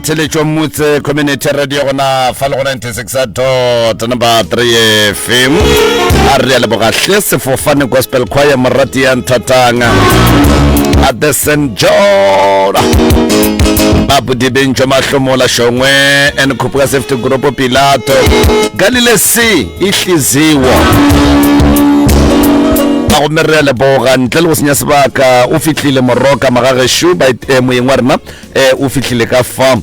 Motheletšo Motse Community Radio gona fa le go 96 dot number 3 FM. A re a leboga hle sefofane gospel choir morati ya nthatang. At the St. John. Ba bodibeng jwa mahlomola shongwe and Khuphuka Safety Group Pilato. Galile C ihliziwo. A gomme re a leboga ntle le go senya sebaka o fihlile moroka magageshu ba eh, moyeng wa rena eh, o fihlile ka fa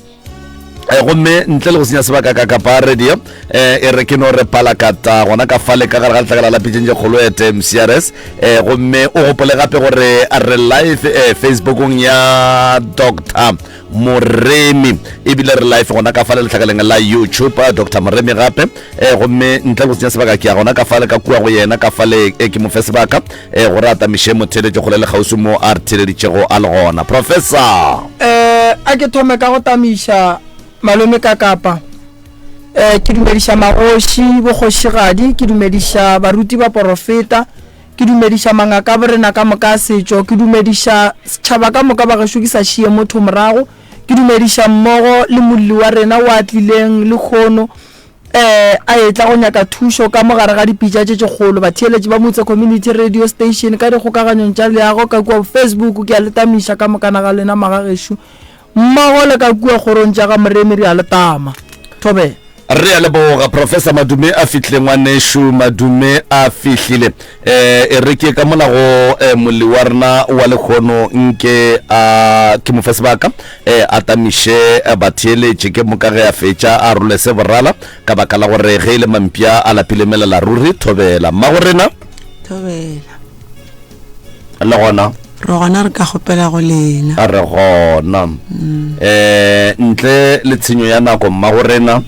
Eh, gomme ntle le go senya sebaka ka kapa radio eh, e re ke no re palakata gona ka fale ka gare ga letlakala la pitšeng tše kgolo at mcrs eh, gomme o gopole gape gore re live eh, facebookong ya dr moremi ebile re live gona ka fale letlhakaleng la youtube eh, dr moremi gape eh, gomme ntle le go senya sebaka ke ya gona ka fale ka kua go yena ka fale eh, ke mo fe sebaka eh, gore a tamiše motheletše kgole le kgauswi mo a re theleditšego a le gona professor Eh, a ke thome ka go tamiša malome ka kapa eh, ke dumediša magoši bokgošigadi ke dumediša baruti ba porofeta Ke dumediša mangaka a borena ka moka a setšo, ke dumediša setšhaba ka moka bagešo ke sa šie motho morago, ke dumediša mmogo le molli wa rena o a tlileng lehono um a etla go nyaka thušo ka mo gare ga dipitša tše tše kgolo. Batheeletši ba Motse Community Radio Station ka dikgokaganyong tša leago ka kua Facebook ke a le tamiša ka mokana ga lena magagešo mmogo le ka kua kgorong tša ga Moremi re a le tama. Thobela. Re a leboga Professor Madume a fihlile ngwanešu Madume a fihlile eh e re ke ka mola go eh, molli wa rena wa lekgono nke a ke mo fe sebaka eh a tamiše eh, batheeletše ke moka ge a fetša a role se borala ka baka la gore ge e le mampša a lapile melela ruri thobela mmago rena Thobela. Le gona? Re gona re ka kgopela go lena. A re gona. Eh, ntle le tshenyo ya nako mmago rena,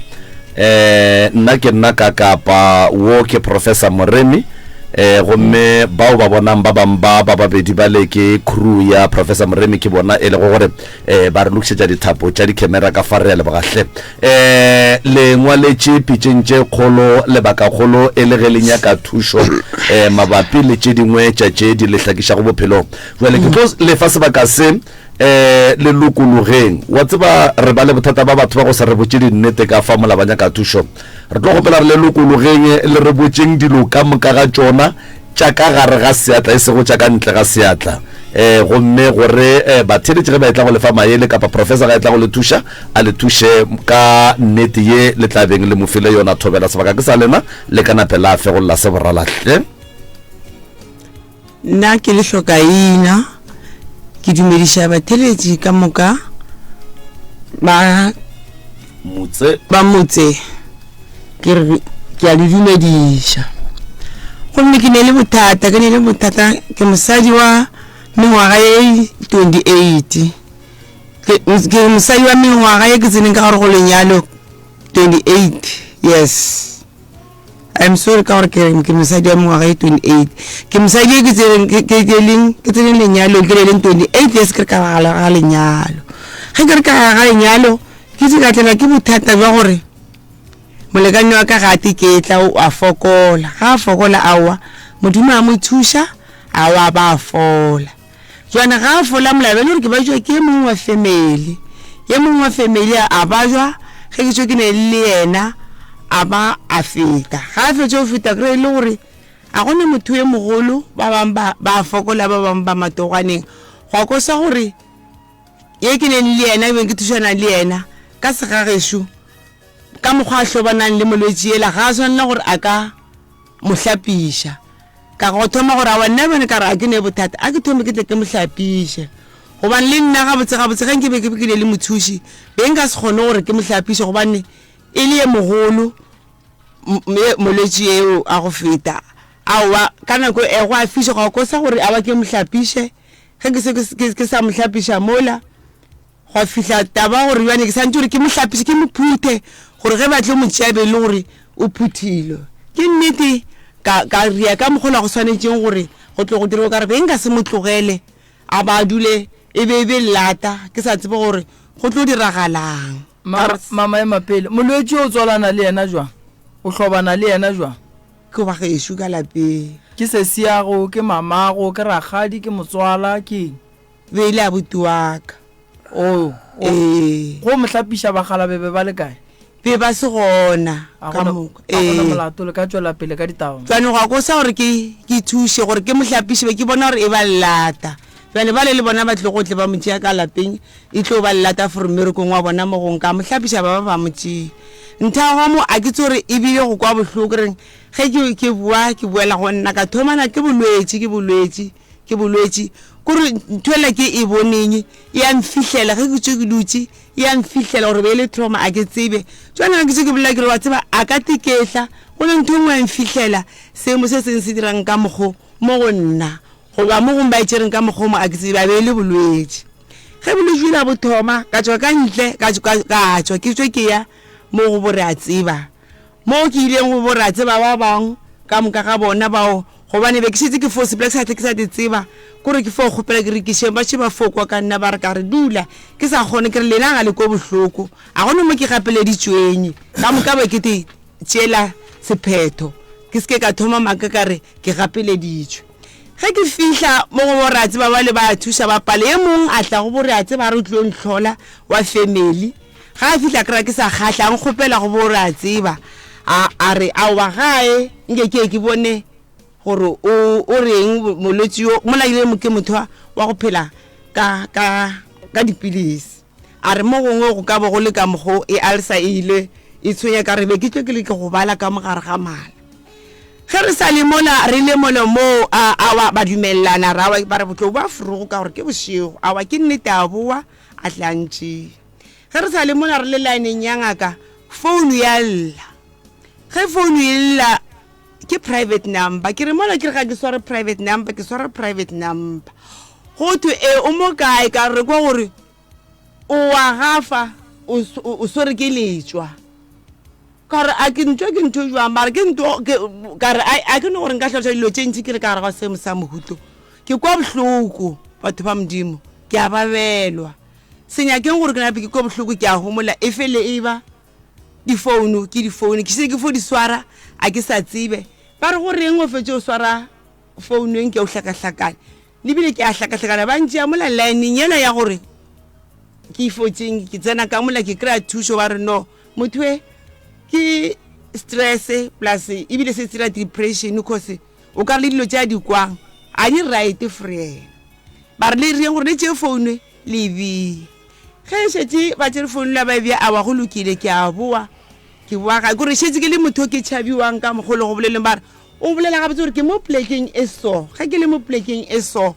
eh, nna ke nna ka Kapa, wo ke Professor Moremi, eh, gomme bao ba bonang ba bang ba ba babedi bale ke crew ya Professor Moremi, ke bona e lego gore eh, ba re lokišetša dithapo tša dikhemera ka fa. Re a leboga hle. Eh, le ngwaletše pitšeng tše kgolo lebakakgolo e le ge le nyaka thušo eh, mabapi le tše dingwe tša tše di le hlakišago bophelong. Jwale ke tlo le fa sebaka se eh, le lokologeng. Wa tseba re ba le bothata ba batho ba go sa re botše dinnete ka fa mola ba nyaka thušo. Re tlo kgopela re le lokologeng le re botšeng dilo ka moka ga tšona tša ka gare ga seatla e sego tša ka ntle ga seatla. E, gomme gore e, batheeletši ge ba etla go le fa maele kapa professor ga etla go le thuša, a le thuše ka nnete ye le tla beng le mo file yona. Thobela sebaka ke sa lena, le ka nape la fegolla se borala hle. Nna ke le hlokaina, ke dumediša batheeletši ka moka ba Motse. Ba motse, ke re ke a le dumediša. Gomme ke ne le bothata, ke ne le bothata, ke mosadi wa mengwaga ye 28. Ke, ke mosadi wa mengwaga ye ke tseneng ka gare go lenyalo 28 years. I'm sorry ka gore ke re ke mosadi wa mengwaga e 28. Ke mosadi e ke tseneng ke ke ke leng ke tseneng lenyalong ke le leng 28 years ke re ka gare ga lenyalo. Ge ke re ka gare ga lenyalo ke se ka tlela ke bothata bja gore molekane wa ka ga a teketla o a fokola. Ga a fokola aowa Modimo a mo thuša aowa ba a fola. Jwale ga a fola molaba e le gore ke bajwa ke e mongwe wa family, ye mongwe wa family a bajwa ge ke tšo ke ne le yena a ba a feta. Ga a fetša go feta kry e le gore a gona motho e mogolo ba bangwe ba ba fokola ba bangwe ba matogwaneng. Gwa kosa gore ye ke neng le yena ebeng ke thušana le yena ka segagešo ka mokgwa a hlobanang le molwetši yela ga a swanela gore a ka mo hlapiša. Ka go thoma gore aowa nna bjale ka re a ke ne bothata a ke thome ke tle ke mo hlapiše gobane le nna gabotse gabotse ge nke be ke be ke ne le mothuši be nka se kgone gore ke mo hlapiše gobane e le ye mogolo molwetši eo a go feta aowa ka nako e go a fiša go a kosa gore aowa ke mo hlapiše ge ke se ke sa mo hlapiša mola Gwa fihla taba gore bjale ke santše gore ke mo hlapiše, ke mo phuthe gore ge ba tlo mo tšea be e le gore o phuthilwe. Ke nnete ka, ka ria ka mokgwa ola go swanetšeng gore go tlo go dirwe, ka re be nka se mo tlogele a ba a dule e be e be llata ke sa tsebe gore go tlo diragalang. Ma, mama ema pele. Molwetši o tswalana le yena jwang? O hlobana le yena jwang? Ke wa gešo ka lapeng. Ke sesiago, ke mamago, ke rakgadi, ke motswala, ke eng? Be e le abuti wa ka. Oh, oh. Ee. Go mo hlapiša bakgalabe be ba le kae? Be ba se gona A ka gona- moka. a gona Ee. molato le ka tšwela pele ka ditaba. Bjale gwa kosa gore ke ke thuše gore ke mo hlapiše be ke bona gore e ba llata. Bjale bale le bona ba tlo go tle ba mo tšea ka lapeng e tlo ba llata for mmerekong wa bona mo gong ka mo hlapiša ba ba ba mo tšea. Nthago ga mo a ke tse gore e bile go kwa bohloko reng ge ke ke boa ke boela go nna ka thomana ke bolwetši ke bolwetši ke bolwetši kore ntho ela ke e boneng e a mfihlela ge ke tšwe ke dutše e a mfihlela gore be e le trauma a ke tsebe jale ge ke tšwe ke bolela ke re wa tseba a ka tekehla go le ntho e nngwe ya mfihlela seemo se seng se dirang ka mokgo mo go nna goba mo gongwe ba e tšereng ka mokgo mo a ke tsebe a be e le bolwetši ge bolwetši bjola bo thoma ka tšwa ka ntle ka tšwa ke tšwe ke ya mo go bo re a tseba Mo ke ileng go boratseba ba bang ka moka ga bona bao, gobane be ke šetše ke fo sepela ke sa tle ke sa di tseba, kore ke fo kgopela ke re kišeng, ba še ba fo kwa ka nna ba re ka re dula, ke sa kgone, ke re lena ga le kwe bohloko, a go ne mo ke gapeleditšweng, ka moka be ke te tšeela sephetho, ke se ke ka thoma maaka ka re ke gapeleditšwe. Ge ke fihla mo go boratseba bale ba thuša ba pale, e mong a tla go boratseba a re o tlilo ntlhola wa family, Ga a fihla kra ke sa kgahla, a nkgopela go bo re a tseba. A, a re, Aowa gae, nke ke ye ke bone gore o, o reng molwetši yo, mola e le ke motho wa, wa go phela ka, ka, ka dipilisi. A re mo gongwe go ka bo go le ka mokgo e ulcer e ile e tshwenya, ka re be ke tlo ke le ke gobala ka mo gare ga mala. Ge re sa le mola, re le mola moo, a, aowa, ba dumelelana, ra wa, ba re botlo boa forogo ka gore ke bošego. Aowa, ke nnete, a boa, a tla ntšea. Ge re sa le mola re le laeneng ya ngaka, founu ya lla. Ge founu e lla, ke private number. Ke re mola ke re ga ke sware private number, ke swara private number. Go thwe e o mo kae? Ka re kwa gore o wa gafa, o swere ke letšwa. Ka re a ke ntwa ke ntho jwang mara ke ntwa ka re a ke no gore nka hlaloša dilo tše ntši ke le ka gare ga seemo sa mohuto. Ke kwa bohloko batho ba Modimo, ke a babelwa. Se nyakeng gore ke nape ke kwe bohloko ke a homola e fele e ba difounu ke difounu ke šetše ke fo di swara a ke sa tsebe ba re go reng o fetše o swara founu e nke o hlakahlakane le bile ke a hlakahlakana ba ntšea mola lineng yela ya gore ke ifotseng ke tsena ka mola ke kry-a thušo ba re no motho e ke stress plus ebile se tsira depression cause o ka re le dilo tše a di kwang a di right for yena ba re le reng gore le tšee founu le e bee ge e šetše ba tšere founu la ba e bea awa go lokile ke a boa ke boa gae kore šetše ke le motho ke tšhabiwang ka mogolo go boleleng ba re o bolela gabotse gore ke mo plekeng e so ge ke le mo plekeng e so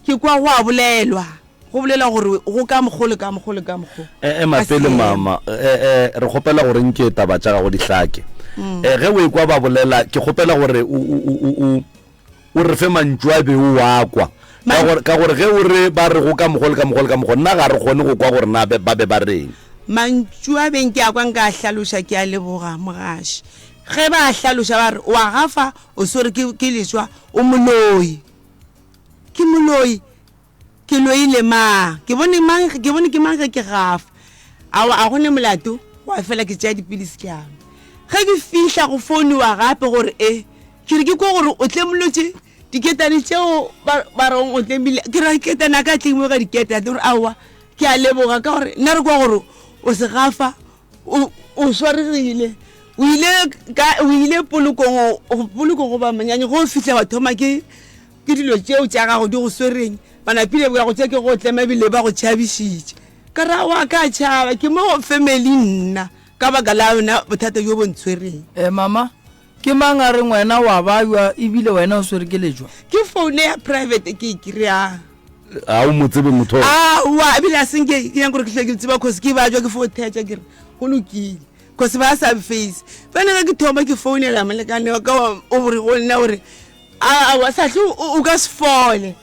ke kwa go a bolelwa go bolela gore go ka mokgo le ka mokgo le ka mokgo E ema pele mama e, e, re kgopela gore nke taba tša gago di hlake mm. e, ge o ekwa ba bolela ke kgopela gore o, o, o, o, o re fe mantšu a be o a kwa ka gore ka gore ge o re ba re go ka mokgo le ka mokgo le ka mokgo nna ga re kgone go kwa gore na ba be ba reng mantšu a beng ke a kwa nka a hlaloša ke a leboga mogaši ge ba a hlaloša ba re o a gafa o swere ke, ke leswa o moloi ke moloi Ke loile mang? Ke bone mang? Ke bone ke mang ge ke gafa? Aowa, a go ne molato, gwa fela ke tšea dipilisi ke a nwa. Ge ke fihla go founiwa gape gore e, ke re ke kwa gore o tlemolotše diketane tšeo ba ba reng o tlemile. Ke ra ketane a ka tlemiwa ka diketane gore aowa ke a leboga ka gore nna re kwa gore o se gafa o o swaregile o ile ka o ile polokong polokong goba monyanya go fihla wa thoma ke Ke dilo tšeo tša gago di go swereng, ba napile ba go tšea ke go tlema ebile ba go tšhabišitše. Ka ra wa ka tšhaba, ke mo family nna ka baka la yona bothata bjo bo ntshwereng. Eh mama, ke mang a reng wena wa babja ebile wena o swere ke lejwa? Ke phone ya private ke e kry-ang. Ga o mo tsebe motho o? Aowa, ebile a se nke ke nyaka gore ke hlwe ke tseba cause ke bajwa ke fo thetša ke re go lokile cause ba sa face. Bjale ge ke thoma ke founela molekane wa ka o re go nna gore Aowa Sahlu o ka se fole.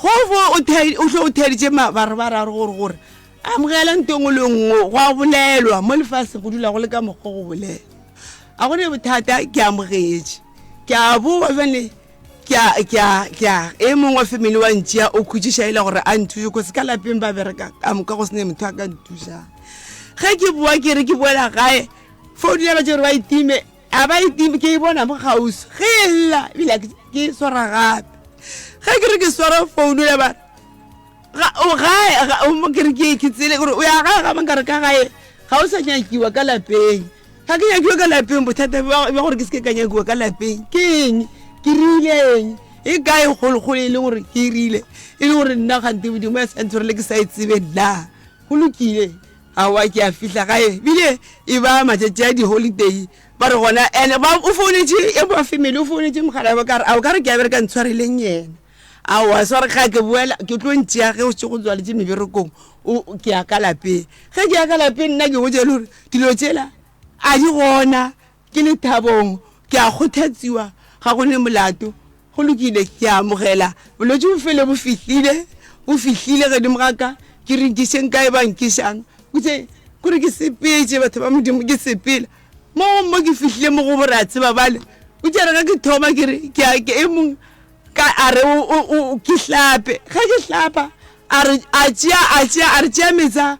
Go bo o hlo o theeditše mabarebare gore gore amogela nto engwe le nngwe go a bolelwa mo lefaseng go dula go le ka mokgwa go bolela. A go ne bothata ke amogetše. Ke a boa bjale ke a ke a ke a e mongwe wa family wa ntšea o khutšiša e le gore a nthuše cause ka lapeng ba bereka ka moka go se ne motho a ka nthušang. Ge ke boa ke re ke boela gae founu ya ba tšere ba e time A ba e time, ke e bona mo kgauswi. Ge e lla, ebile ke e swara gape. Ge ke re ke swara founu ya ba re, Ga o gae ga o mo ke re ke ke tsele gore o ya gae ga ka re ka gae ga o sa nyakiwa ka lapeng. Ga ke nyakiwa ka lapeng bothata bja gore ke se ke ka nyakiwa ka lapeng ke eng? Ke rile eng? E kae kgolokgolo e le gore ke rile e le gore nna kgante Modimo ya sa ntshwarele ke sa e tsebe nna. Go lokile aowa ke a fihla gae bile e ba matšatši a di-holiday ba re gona ene ba o founetše e ba family o founetše mogala ba ka re a o ka re ke a bereka ntshwareleng yena. Aowa, sware ga ke boela, ke tlo ntšea ge o šetše go tswaletše meberekong, o ke ya ka lapeng. Ge ke ya ka lapeng nna ke botša le gore dilo tšela a di gona, ke lethabong, ke a kgothatsiwa, ga go ne molato. Go lokile, ke a amogela. Bolwetši bo fele bo fihlile, bo fihlile godimo ga ka, ke re nkišeng kae ba nkišang. Kutse kore ke sepetše batho ba Modimo, ke sepela. Mo mo ke fihlile mo go boratseba bale, o tšere ge ke thoma ke re ke a ke e mong Ka a re o, o, o, ke hlape. Ge ke hlapa, a re, a tšea, a tšea, a re tšea metsa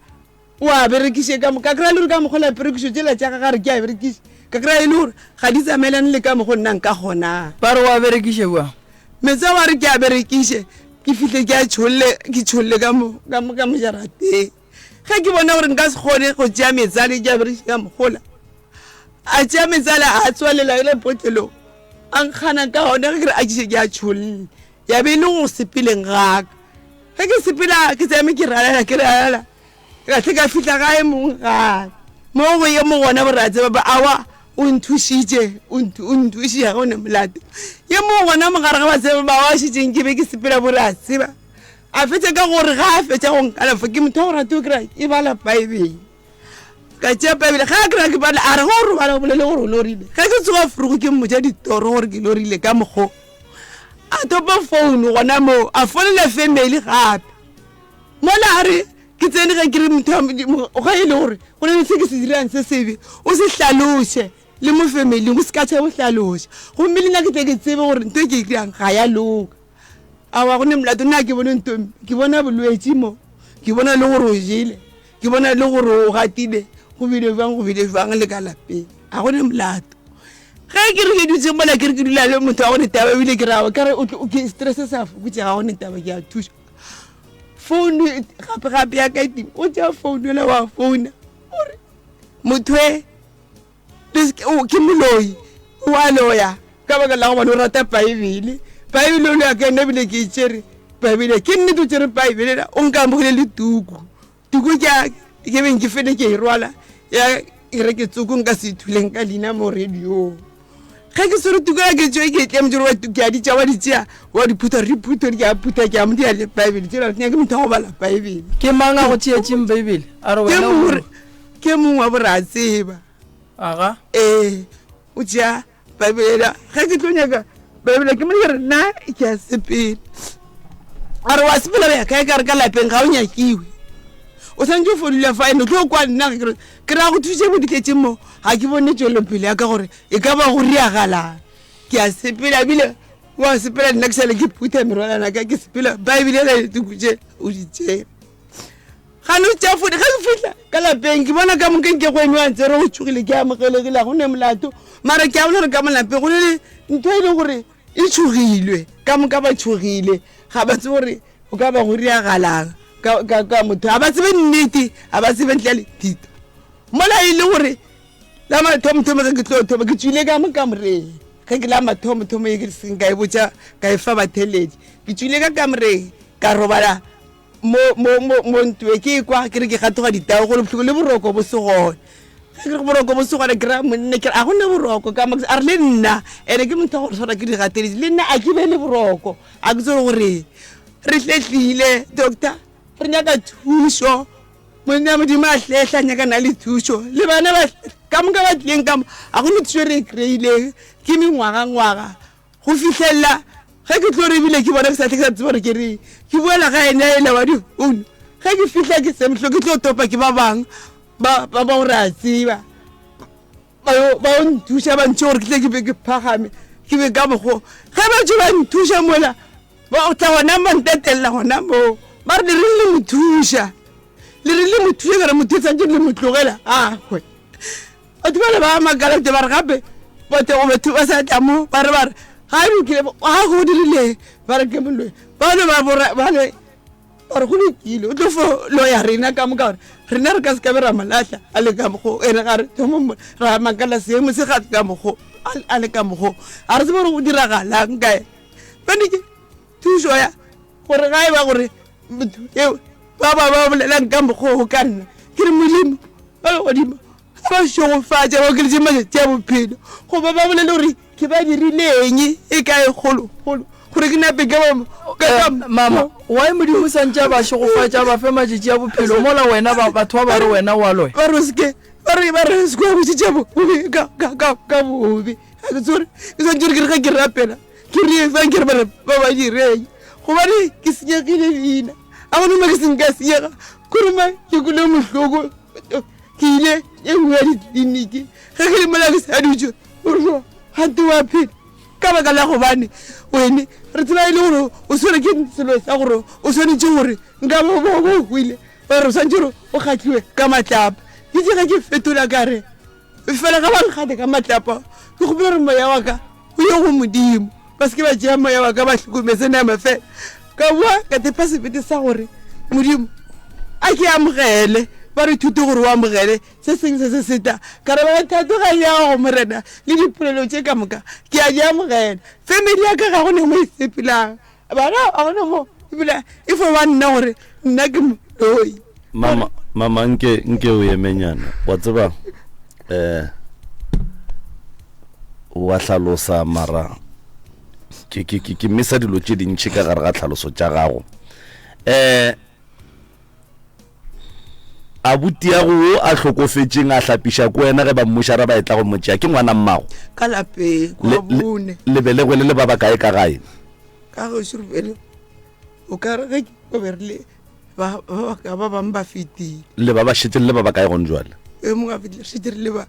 o a berekiše ka mo. Ka kry-a le gore ka mokgwa la perekišo tšela tša gage a re ke a berekiše. Ka kry-a e le gore ga di tsamaelane le ka mokgwa nna nka kgonang. Ba re o a berekiše bjang? Metsa wa re ke a berekiše, ke fihle ke a tšholle, ke tšholle ka mo, ka mo, ka mo jarateng. Ge ke bona gore nka se kgone go tšea metsa le ke a berekiše ka mokgola, a tšea metsa le a tswalela e le potlelong. A nkgana ka gona ge ke re a ke ke a tšholle, ya be e le go sepeleng ga ka. Ge ke sepela ke tsame ke ralala ke ralala, ka tle ka fihla gae mong gae. Mo go ye mo gona boratseba ba awa o nthušitše o nthušiša ga o ne molato. Ye mo gona mogare ga batseba ba wa šetšeng ke be ke sepela boratseba. A fetša ka gore ga a fetša go nkalafa ke motho wa go rata go kry-a ke bala Bible. Ka tšea Bible ge a kry-a ke bala a re ge o robala o bolele gore o lorile. Ge ke tsoga frugu ke mmotša ditoro gore ke lorile ka mokgo. A topa phone gona moo a founela family gape. Mola a re ke tsene ge ke re motho wa Modimo ge e le gore go na le se ke se dirang se sebe o se hlaloše le mo family-ing o se ka tšhaba go hlaloša gomme le nna ke tle ke tsebe gore ntho e ke e dirang ga ya loka. Aowa go ne molato nna ke bone nto ke bona bolwetši mo ke bona le gore o jele ke bona le gore o gatile go bile bjang go bile bjang le ka lapeng ga go ne molato ge ke re ke dutse mola ke re ke dula le motho ga go ne taba ebile ke ra ka re ke stress sa fokotse ga go ne taba ke a thuša founu gape gape ya ka e o tšea founu ela wa founa ore motho e ke moloi o a loya ka baka la gobane o rata Baebele. Baebele o loya ka yona ebile ke e tšere Baebele. Ke nnete o tšere Baebele la o nkamogile le tuku. Tuku ke a ke beng ke fele ke e rwala ya ke re ke tsoko nka se ithuleng ka leina mo radiong. Ge ke swere tuku ya ke tšwe ke tle motšere wa tuku ya di tša wa di tšea wa di phutha re phutha ke a phutha ke a mo dia le Baebele tšela ke motho wa go bala Baebele. Ke mang a go tšeetšeng Baebele? A re wena Ke mongwe wa boratseba. Aga. Ee, o tšea Bibele. Ge ke tlo nyaka Bibele ke mo ke re nna ke a sepela. A re wa sepela ya kae ka re ka lapeng ga o nyakiwe. O santse o fodula fa ene o tlo kwa nna ke re ke ra go thuše bo di tletše mo ga ke bone tšwelopele ya ka gore e ka ba go riagalang. Ke a sepela ebile wa sepela nna ke šale ke phutha merwalana ka ke sepela Bibele ela le tuku tše o di tšere. Gane o tšea fone ge ke fihla ka lapeng ke bona ka moka nke go emiwa ntse re go tšhogile ke amogelegile ga go ne molato mara ke a bona gore ka mo lapeng go ne le ntho e leng gore e tšhogilwe ka moka ba tšhogile ga ba tsebe gore go ka ba go riagalang ka motho ga ba tsebe nnete ga ba tsebe ntle le thito mola e le gore la mathomothomo ge ke tlo thoma ke tswile ka mo kamoreng ge ke la mathomothomo e ke seng ka e botša ka e fa batheletši ke tswile ka kamoreng ka robala Mo, mo, mo, mo ntwe ke kwa ke re ke gatoga ditao go le bohloko le boroko bo se gona. Ge ke re boroko bo se gona ke ra monna ke re a go ne boroko ka mo a re le nna ene ke motho wa go tshwana ke di gateletše le nna a ke be le boroko a ke tsebe gore re hlehlile doctor re nyaka thušo monna modimo a hlehla nyaka na le thušo le bana ba ka moka ba tlileng ka mo a go ne thušo re e kry-ileng ke mengwagangwaga Go fihlelela ge ke tlo re ebile ke bona ke sa tle ke sa tsebe gore ke reng. Ke boela ga ene ela wa difounu. Ge ke fihla ke semhlo ke tlo topa ke ba bang ba ba ba gore a tseba. Ba yo ba yo nthuša ba ntšhe gore ke tle ke be ke phagame ke be ka mokgo. Ge ba tšo ba nthuša mola ba tla gona ba ntetelela gona moo. Ba re le reng le mo thuša. Le reng le mo thuša ka re motho e tshwanetse le mo tlogela a hwe. Batho bale ba makala te ba re gape bote go batho ba sa tla mo ba re ba re ga e lokile ga go dirile ba re ke moloi ba le ba bora ba le. Ba re go lokile, o tlo fo loya rena ka moka gore rena re ka se ka be ra mo lahla a le ka mokgo. Ene ga re thoma mo ra makala seemo se ga ka mokgo a le ka mokgo. A re tsebe gore go diragalang kae. Bane ke thušo ya gore ga e ba gore motho eo ba ba ba bolelang ka mokgwa o ka nna ke re Modimo ba legodimo a ba šegofatše ba okeletše matšatši a bophelo goba ba bolele gore ke ba dirileng e kae kgolokgolo gore ke nape ke ba eh, mama why modimo sa ntše a ba šegofatša ba fe matšatši a bophelo mola wena batho ba ba re wena wa loya ba re seke ba re ba re seke wa bošitša bobe ka bobe ke santse gore ke re ge ke rapela Ke re fang ke re bare ba ba direng gobane ke senyegile leina a gone mo ke seng ka senyega kore ma ke kule mohloko ke ile e nngwe ya ditleliniki ge ke le mola ke sa dutse gore gante wa phela ka baka la gobane wene re tseba e le gore o swere ke selo sa gore o swanetše gore nka bo bo bo hwile ba re o swanetše gore o kgatlhiwe ka matlapa ke tse ge ke fetola ka re Fela ga ba nkgate ka matlapa, ke kgopela gore moya wa ka o ye go Modimo. Ba se ke ba tšea moya wa ka ba hlokometse nama fela. Ka boa ka tepa sebete sa gore Modimo a ke amogele. Ba re thute gore o amogele se sengwe se se seta. Ka re ba thato ga ya gago Morena le dipolelo tše ka moka ke a di amogela. Family ya ka ga go ne mo e sepelang. Bana ga go ne mo ebile e fo ba nna gore nna ke moloi. Mama, mama nke nke o emenyana. Wa tseba eh wa hlalosa mara ke ke ke ke misa dilo tše dintši ka gare ga tlhaloso tša gago. Eh Abutiago wo a hlokofetšeng a hlapiša ko wena ge ba mmušara ba etla go mo tšea ke ngwana mmago. Ka lapeng kwa bone. Le belegwe le le ba bakae ka gae? Ka gešo re bele o ka re ge ke be re le ba ba ka ba bang ba fetile. Le ba ba šetše le le ba bakae gone jwale? E mongwe a fetile re šetše re le ba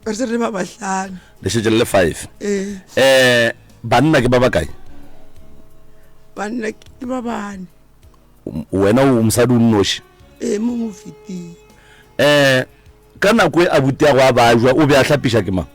re šetše re le ba bahlano. Le šetše le le five. Ee. Eh banna ke ba bakae? Banna ke ba bane. Wena o mosadi o nnoši? Ee, mongwe o fetile. Um ka nako e abutiago a bajwa o be a hlapiša ke mang?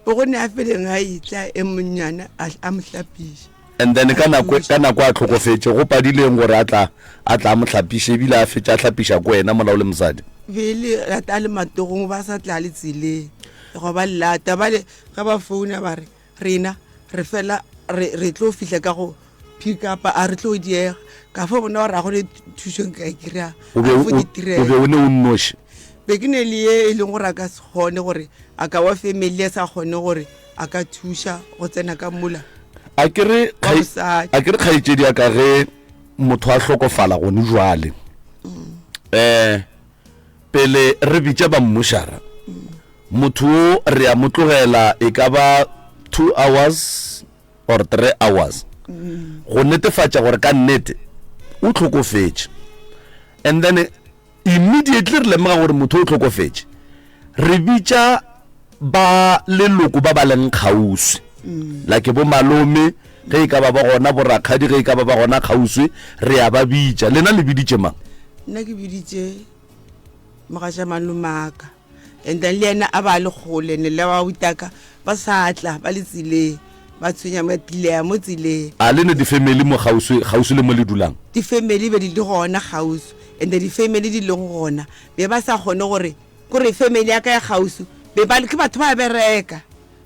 O go ne a feleng a etla e monnyane a mo hlapiša. And then ka nako ka nako a hlokofetše go padileng gore a tla a tla mo hlapiše ebile a fetša a hlapiša ko wena mola o le mosadi? Be e le rata a le matogong ba sa tla le tseleng go ba lata bale ge ba founa ba re Rena re fela re, re tlo fihla ka go pick up a re tlo diega ka fo bona gore a go ne thušo nka e kry-a O be a fo o- ditirelo o be o ne o nnoši be ke ne le ye e leng gore a ka se kgone gore a ka wa family a sa kgone gore a ka thuša go tsena ka mola a ke re wa kgai- mosadi a ke re kgaetšedi ya ka ge motho a hlokofala gone jwale um pele re bitša ba mmušara Motho wo re a mo tlogela e ka ba two hours or three hours go netefatša gore ka nnete o hlokofetše. And then immediately re lemoga gore motho o hlokofetše, re bitša ba leloko ba ba leng kgauswi like bo malome ge e ka ba ba gona, bo rakgadi ge e ka ba ba gona kgauswi, re a ba bitša. Lena le biditše mang? Nna ke biditše mogatša malomaka. And then le yena a ba le kgole ne le ba utaka ba sa tla ba le tseleng ba tshwenya ba tileya mo tseleng. A le ne di-family mo kgauswi kgauswi le mo le dulang? Di-family be di le gona kgauswi and the di-family di leng gona be ba sa kgone gore kore family ya ka ya kgauswi be ba ke batho ba bereka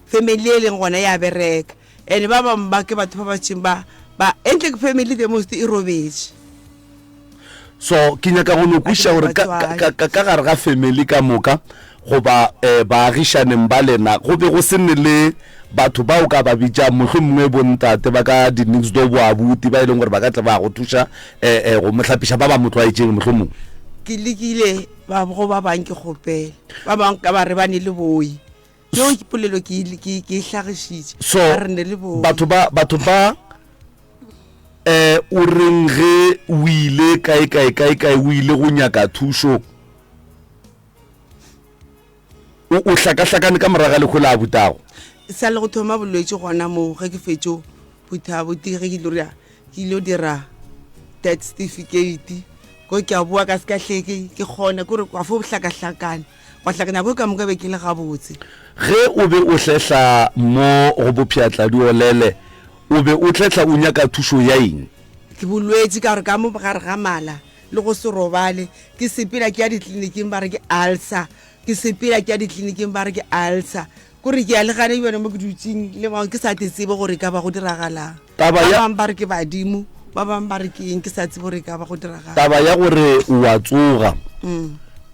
family e leng gona ya bereka and ba bangwe ba ke batho ba ba tšeng ba ba entle ke family the most e robetše. So ke nyaka go no kwešiša gore ka, ka, ka, ka gare ga family ka moka goba eh, baagišaneng ba lena go be go se ne le batho ba o ka ba bitšang mohlomongwe bontate ba ka di-next door boabuti ba e leng gore ba ka tle ba go thuša eh, eh, go mo hlapiša ba ba mo tlwaetšeng mohlomongwe. Ke lekile ba go ba bang ke kgopela ba bang ka ba re ba ne le boi yeo ke polelo ke ke ke e hlagišitše So ba re ne le boi batho ba batho ba Eh, o reng ge o ile kae kae kae kae o ile go nyaka thušo? O, o hlakahlakane ka morago ga lehu la abutago. Sa le go thoma bolwetši gona moo ge ke fetšo phutha abuti ge ke ilo dira ke ilo dira death certificate ko ke a boa ka se ka hle ke ke kgona kore kwa fo hlakahlakane gwa hlakana ko ka moka be ke le gabotse. Ge o be o hlehla mo go Bopšhatladiolele O be o tlehla o nyaka thušo ya eng? Ke bolwetši ka gore ka mo gare ga mala le go se robale. Ke sepela ke ya ditleliniking ba re ke ulcer, ke sepela ke ya ditleliniking ba re ke ulcer. Kore ke ya le gane bjone mo ke dutšeng le bang ke sa te tsebe gore e ka ba go diragalang. Taba Ba ya bang ba re ke badimo, ba bang ba re ke eng ke sa tsebe gore e ka ba go diragalang. Taba ya gore o a tsoga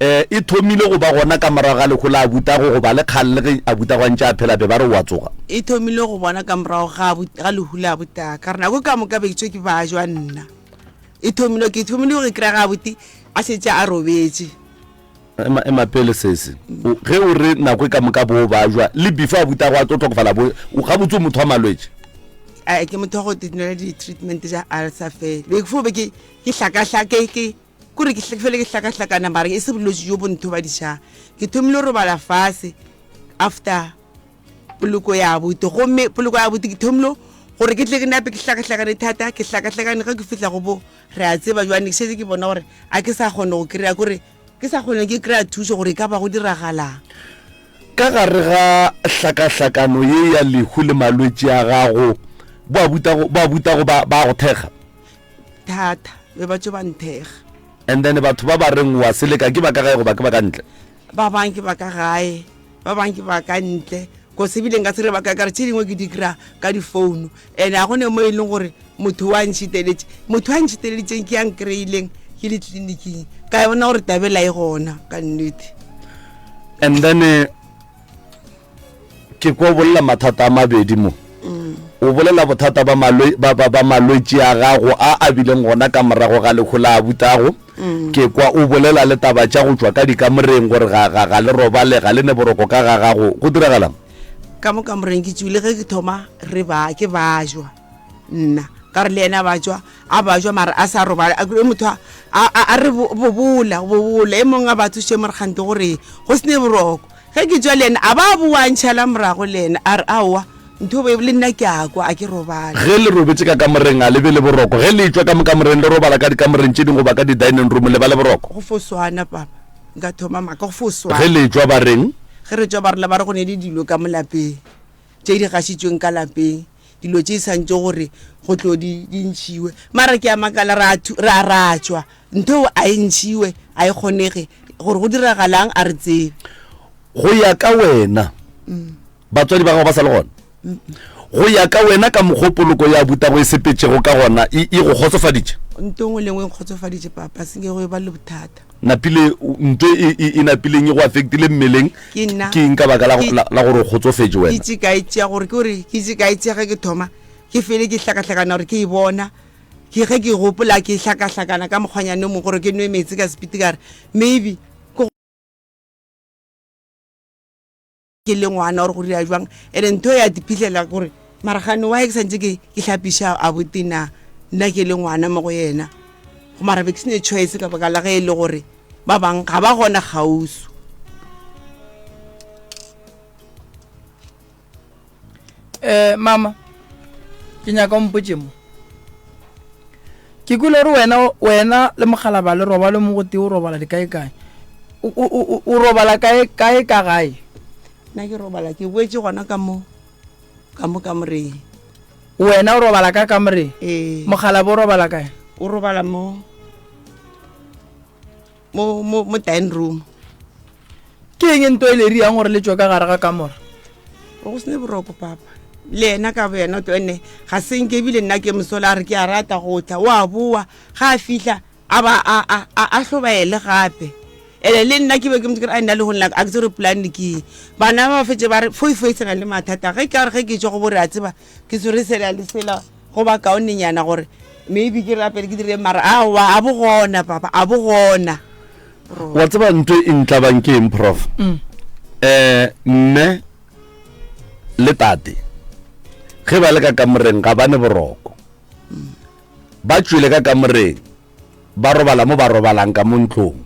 eh e thomile go ba gona ka morago ga lehu la abutago goba le kgale le ge abutago a ntše a phela be ba re o a tsoga? E thomile go bona ka morago ga ga lehu la abutaka ka gore nako ka moka be ke tšwe ke bajwa nna. E thomile ke thomile go e kry-a ga abuti a šetše a robetše. Ema, ema pele sesi. O, ge o re nako e ka moka bo bajwa, le before a butago a tlo hlokofala bo, o gabotse o motho wa malwetši? Ae, ke motho wa go nwela di-treatment tša ulcer fela. Be ke fo be ke, ke hlakahlake, ke, ke kore ke fele ke hlakahlakana mara e se bolwetši jo bo nthobadišang. Ke thomile go robala fase after poloko ya abuti, gomme poloko ya abuti ke thomile gore ke tle ke nape ke hlakahlakane thata, ke hlakahlakane ge ke fihla go bo re a tseba jwale ke šetše ke bona gore a ke sa kgone go kry-a kore ke sa kgone ke kry-a thušo gore e ka ba go diragalang. Ka gare ga hlakahlakano ye ya lehu le malwetši a gago, bo abutago, bo abutago ba, ba go thekga? Thata, be ba tšo ba nthekga. And then batho ba ba reng wa seleka ke ba ka gae goba ke ba ka ntle? Ba bang ke ba ka gae, ba bang ke ba ka ntle. Cause ebile nka se re ba ka kare tše dingwe ke di kry-a ka di-phone and ga go ne mo e leng gore motho wa ntšhiteletše. Motho wa ntšhiteleditšeng ke ya nkry-ileng ke le tleliniking ka bona gore tabela e gona ka nnete. And then eh, ke kwa o bolela mathata a mabedi mo. O bolela bothata ba malwe, ba, ba, ba malwetši a gago a a bileng gona ka morago ga lehu la abutago. Ke kwa o bolela le taba tša go tšwa ka dikamoreng gore ga, ga, ga le robale, ga le ne boroko ka ga gago. Go diragalang? Ka mo kamoreng ke tšwile ge ke thoma re ba, ke bajwa nna ka re le yena ba tšwa, a bajwa mara a sa robale. A kry motho a, a, a re bobola, bobola. E mongwe a ba thuše more kgante gore go se ne boroko. Ge ke tšwa le yena, a ba a boa a ntšhala morago le yena, a re, Aowa, ntho e le nna ke a kwa, a ke robale. Ge le robetše ka kamoreng, a le be le boroko? Ge le etšwa ka mo kamoreng, le robala ka dikamoreng tše dingwe goba ka di-dining room, le ba le boroko? Go fo swana, papa. Nka thoma maaka, go fo swana. Ge le etšwa ba reng? Ge re tšwa ba rela ba re go ne le dilo ka mo lapeng, tše di gašitšweng ka lapeng, dilo tše e santše gore go tlo di, di ntšhiwe. Mara ke a makala, ra, ra, ra tšwa, Ntho eo a e ntšhiwe, a e kgonege. Gore go diragalang a re tsebe. Go ya ka wena, batswadi ba gago ba sa le gona? Go ya ka wena ka mokgwa o poloko ya butago e sepetšego ka gona, e, e go kgotsofaditše? Nto nngwe le nngwe e nkgotsofaditše, papa, se nke go e ba le bothata. Napile, nto e, e, e napileng e go affectile mmeleng Ke nna. ke eng ka baka la, Ke- la, la gore o kgotsofetše Ke wena? itše ka e tšea gore ke gore ke itše ka e tšea ge ke thoma ke fele ke hlakahlakana gore ke e bona. Ke ge ke gopola ke hlakahlakana ka mokgwanyane o mongwe gore ke nwe meetse ka sepiti ka re maybe ke ke le ngwana gore go dira jwang ene ntho ya diphihlela gore mara gane why ke santse ke ke hlapiša abuti na nna ke le ngwana mo go yena mara be ke sene choice ka baka la ge e le gore ba bang ga ba gona kgauswi. Eh, mama, ke nyaka o mpotše mo. Ke kwele gore wena, wena le mokgalaba le robale mo gotee, o robala dikae-kae. O, o, o, o robala kae, kae ka gae? Nna ke robala, ke boetše gona ka mo, ka mo kamoreng. Wena o robala ka kamoreng? Ee. Mokgalaba o robala kae? O robala mo, mo, mo, mo dining room. Ke eng nto e le riang gore le tšwe ka gare ga kamora? Go se ne boroko, papa. Le yena ka boyena o tlo ene ga se nke ebile nna ke mosola a re ke a rata go tla o a boa ga a fihla a ba a a a a hlobaele gape ene le nna ke be ke motho ke re a nna le go nna a ke tsere plan ke eng bana ba fetse ba re foi foi sena le mathata ge ka re ge ke tšwa go bo re a tseba ke tswere sela le sela go ba kaonenyana gore maybe ke rapele ke dire mara aowa a bo gona papa a bo gona Wa tseba nto e ntlabang ke eng prof? Mm. Eh mme le tate ge ba le ka kamoreng ga ba ne boroko. Ba tšwele ka kamoreng ba robala mo ba robalang ka mo ntlong.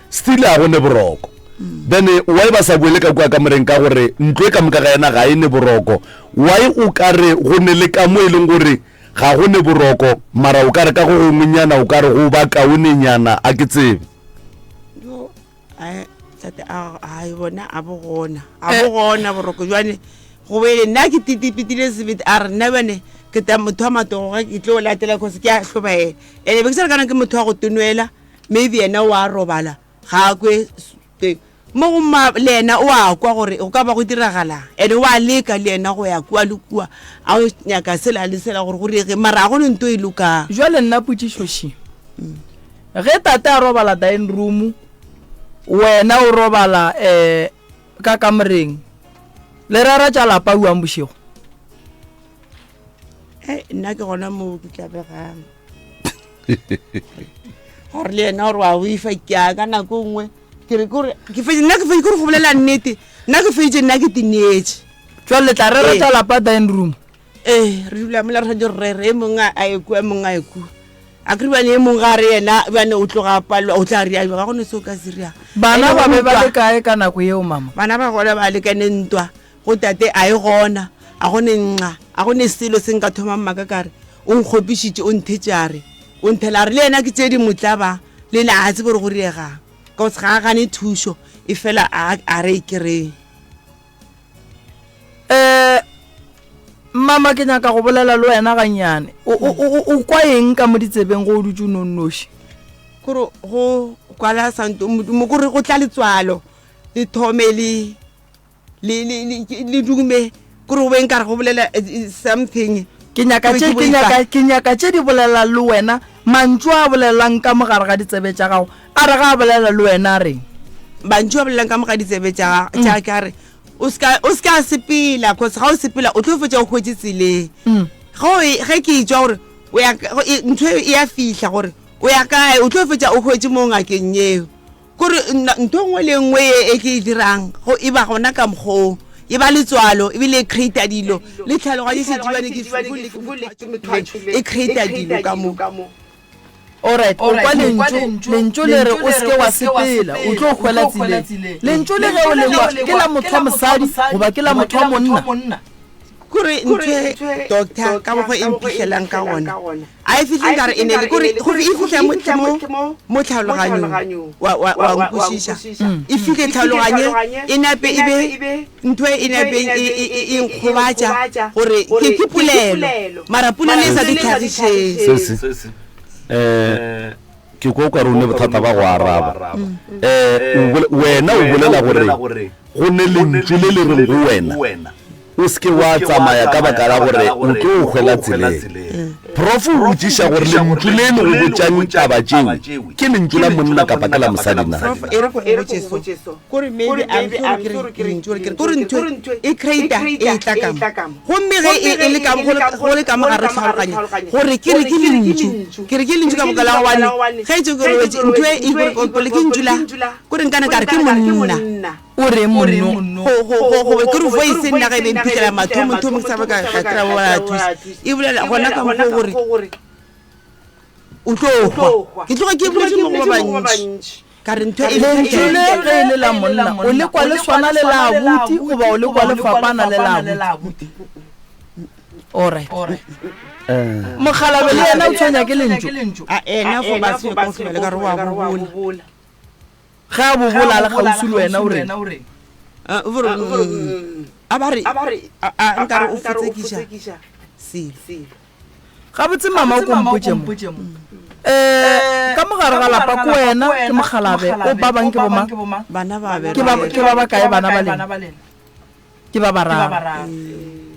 Still a go ne boroko. Then why ba sa boele ka kua kamoreng ka gore ntlo e ka moka ga yena ga e ne boroko. Why o ka re go ne le ka mo e leng gore Ga go ne boroko, mara o ka re ka go gongwenyana o ka re go ba kaonenyana, a ke tsebe. Yo, ae, tate, a, a, bona, a bo gona, a bo gona boroko. Jwale, Go boele nna ke titipitile sebete a re nna bjane ke ta motho wa matogo ge ke tlo latela cause ke a hlobaela. Ene be ke sa re kana ke motho wa go tonwela maybe yena o a robala ga a kwe mo go mma le yena o a kwa gore go ka ba go diragalang ene o a leka le yena go ya kua le kua a o nyaka sela le sela gore go rege mara a go ne nto e lokang. Jwale nna potšišo še, ge tate a robala dining room wena o robala um ka kamoreng le rera tša lapa uang bošego? Ei, nna ke gona moo ke tlabegang gore le yena gore wa boifa ke a ka nako nngwe ke re kore ke feditše nna ke feditše kore go bolela nnete nna ke feditše nna ke tineetše Jwale le tla rera tša lapa dining room? Ee, re dula mola re santse re rere e mongwe a ye kua e mongwe a ye kua a kere bjane e mongwe ga re yena bjane o tloga a palelwa o tla ria ga gone se o ka se riang Bana ba be ba le kae ka nako yeo mama? Bana ba gona ba lekane ntwa go tate a e gona a go ne nxa a go ne selo se nka thomang maaka ka re o nkgopišitše o nthetše a re o nthela a re le yena ke tše di mo tlaba le yena a tsebe gore go riegang ka gore ga a gane thušo e fela a re e kereng. Um mama ke nyaka go bolela le wena gannyane o, o, o, o kwa eng ka mo ditsebeng go o dutse o nonnoši kore go kwala santo modimo kore go tla letswalo le thome le le le le le dume kore go be nkare go bolela eh, eh, something ke nyaka Ke tše be ke ke nyaka boifa. ke nyaka tše di bolela le wena mantšu a bolelang ka mogare ga ditsebe tša gago a re ga a bolela le wena a reng mantšu a bolelang ka moga ditsebe tša tša ka re o ska o ska sepela cause ga o sepela o tlo fetša o hwetše tseleng Mm. ge o e- ge ke etšwa gore o ya ka- go- e- ntho e e ya fihla gore o ya kae o tlo fetša o hwetše mo ngakeng yeo kore nna- ntho e nngwe le nngwe e e ke e dirang go e ba gona ka mokgoo e ba letswalo ebile e creata dilo le tlhaloganyo e šetše bjale ke e creata dilo ka mo Alright, o kwa lentšu, lentšu le re o seke wa sepela, o tlo hwela tseleng. Lentšu le ge o le kwa, ke la motho wa mosadi goba ke la motho wa monna? Kore ntho e doctor ka mokgwa e mphihlelang ka gona a e fihle nkare e ne le kore gore e fihle mo mo mo tlhaloganyong wa wa wa nkwešiša e fihle tlhaloganye e nape e be ntho e nape e e e e nkgobatša gore ke ke polelo mara polelo e sa di tlhagišeng Sesi, eh, ke kwa o ka re o ne bothata ba go araba. Eh, o bole- wena o bolela gore go ne lentšu le le reng go wena o se ke wa tsamaya ka baka la gore o tlo hwela tseleng. Prof o botšiša gore lentšu le le go botšang taba tšeo ke lentšu la monna kapa ke la mosadi na? Prof e re go botše so kore maybe I'm sorry ke re lentšu ke re kore ntho e creator e tla ka mo gomme ge e e le ka go le go le ka mo gare tlhaloganyo gore ke re ke lentšu ke re ke lentšu ka boka la gobane ge e tse ke robetše ntho e e kore ke lentšu la kore nkane ka re ke monna O reng monno? Go, go, go, go be ke re voice nna ge e be mphitlhela mathomo thomo ke sa ba ka ka kry-a ba ba thusa e bolela gona ka mokgwa gore o tlo hwa ke tloga ke boletše mo go ba bantši ka re ntho e Lentšu le ge e le la monna, o le kwa le swana le la abuti goba o le kwa le fapana le la abuti? Alright. Mokgalabje le yena o tshwenya ke lentšu? A ena fo ba tshwenya ka go hlobela ka re wa bobola. Ge a bobola a le kgauswi le wena o reng? Ah, o re, mm, a ba re a- a- nkare o fotsekiša selo Gabotse mama o ko mpotše mo. Eh, ka mo gare ga lapa ke wena, ke mokgalabe, o ba bang ke bomang? Bana ba Ke ba ke ba bakae bana ba lena? Ke ba bararo.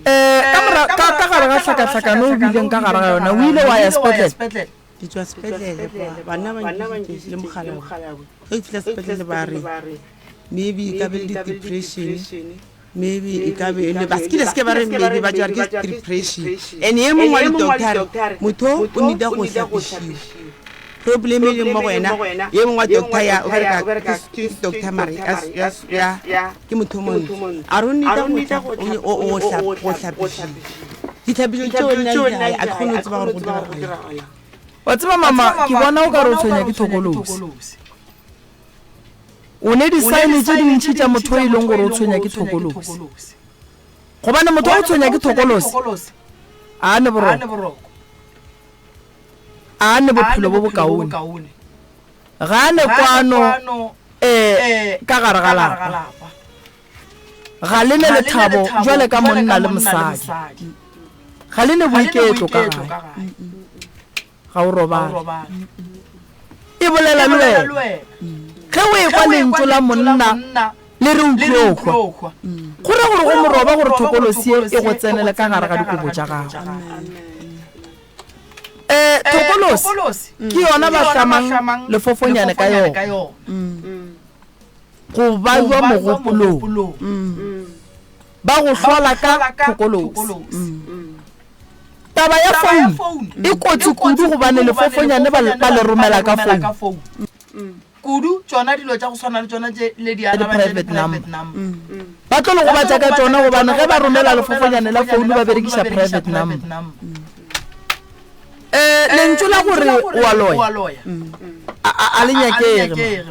Eh, ka mora ka ka gare ga hlakahlakano o bileng ka gare ga yona, o ile wa ya sepetlele? Ke tšwa sepetlele kwa banna ba nkitše le mokgalabje. Ge ke fihla sepetlele ba re maybe e ka be le di-depression, maybe e ka be e le ba sekile se ke ba re maybe ba tšwa re ke depression. And ye mongwe wa di-doctor a re motho o need-a go hlapišiwa. Problem e leng mo go yena ye mongwe wa doctor ya o bereka ke doctor mare ya ke motho o montsho a re o need-a go hlapišiwa. Ditlhapišo tšeo nna di gae a ke kgone go tseba gore go diragalang. Wa tseba mama, ke bona o ka re o tshwenya ke thokolosi. O ne di-sign tše dintši tša motho e leng gore o tshwenya ke thokolosi. Gobane motho wa go tshwenya ke thokolosi a ne boroko, a ne bophelo bo bokaone, ga a ne kwano um ka gare ga lapa. Ga le ne lethabo bjale ka monna le mosadi. Ga le ne boiketlo ka gae. Ga o robale. E bolela le wena. Ge o ekwa lentšu la monna le re o tlo hwa, go ra gore go moroba gore thokolosi ye e go tsenele ka gare ga dikobo tša gago. Um thokolosi ke yona ba hlamang lefofonyane ka yona. Go bajwa mogopolong. Ba go hlola ka thokolosi. Taba ya founu e kotsi kudu gobane lefofonyane ba ba le romela ka founu. Kudu tšona dilo tša go swana le tšona tše le di araba tša di-private number. Ba tlo le gobatša ka tšona gobane ge ba romela lefofonyane la founu ba berekiša private number. Eh, lentšu la gore o a loya a le nyakege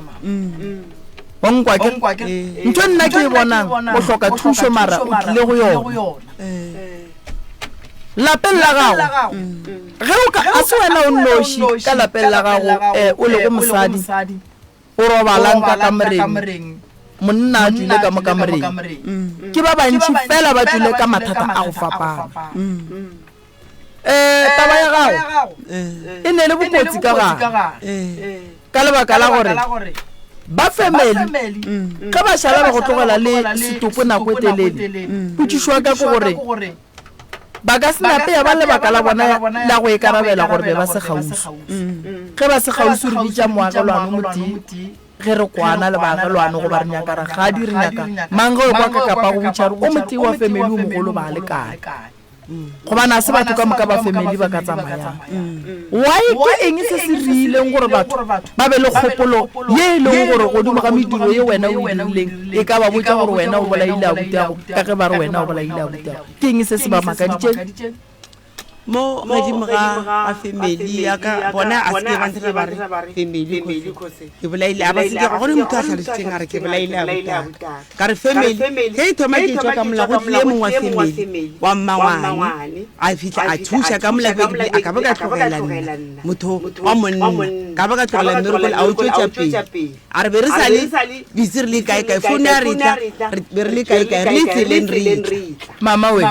ma wa nkwa ke ntho nna ke e bonang o hloka thušo mara o tlile go yona lapeng la gago ge o ka a se wena o nnoši ka lapeng la gago um o lego mosadi o robalang ka kamoreng monna a tšwile ka mo kamoreng ke ba bantši fela ba tšwile ka mathata a go fapana um taba ya gago e ne le bokotsi ka gare ka lebaka la gore ba family ge ba šala ba go tlogela le setopo nako e telele potšišo ya ka ke gore ba ka se nape ya ba lebaka la bona la go ikarabela gore be ba se kgauswi ge ba se kgauswi re bitša moagelwano motee ge re kwana le baagelwano goba re nyaka rakgadi re nyaka mang ge o kwa ka kapa go botša re o motee wa family o mogolo ba le kae Gobane a se batho ka moka ba family ba ka tsamayang. Why ke eng se se riileng gore batho ba be le kgopolo ye e lego gore godimo ga mediro ye wena o e dirileng e ka ba botša gore wena o bolaile abutago ka ge ba re wena o bolaile abutago? Ke eng se se ba makaditšeng? Mo godimo ga ga family ya ka bona a se ke ba ntira ba re family cause ke bolaile a ba se ke ga gone motho a hlalositseng a re ke bolaile abutaka. Ka re family ge e thoma ke tšwa ka mola go tlile mongwe wa family wa mmangwane a fihla a thuša ka mola ke be a ka ba ka tlogela nna motho wa monna ka ba ka tlogela mmereko a o tšwetša pele a re be re sa le bitse re le kae kae founu ya re tla be re le kae kae re le tseleng re tla mama we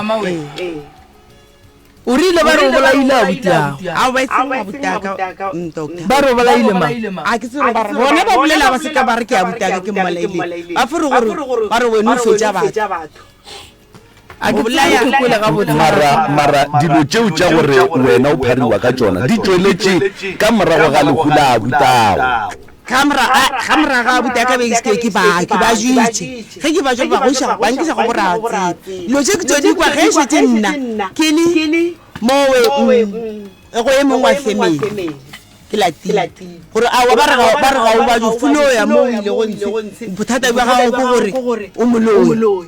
O rile ba re o bolaile abuti ago. Ao ba e seng abuti aka mm, doctor. Ba re o bolaile mang? A ke tsebe ba re bona ba bolela ba se ka ba re ke abuti aka ke mmolaile. Ba fo re gore ba re wena o fetša batho. A ke tsebe ke kwele gabotse. Mara mara dilo tšeo tša gore wena o phariwa ka tšona di tšweletše ka morago ga lehu la abutago. Ka mora ga mora ga abuti a ka be ke ke ba ke ba jitše ge ke ba jwa ba goša ba nkiša go boratse dilo tše ke tšo di kwa ge e šetše nna ke le mowe mm, go e mongwe wa family ke latile gore aowa ba re ga ba re ga o ba jo fulo ya mo o ile go ntshe bothata bja gago ke gore o moloi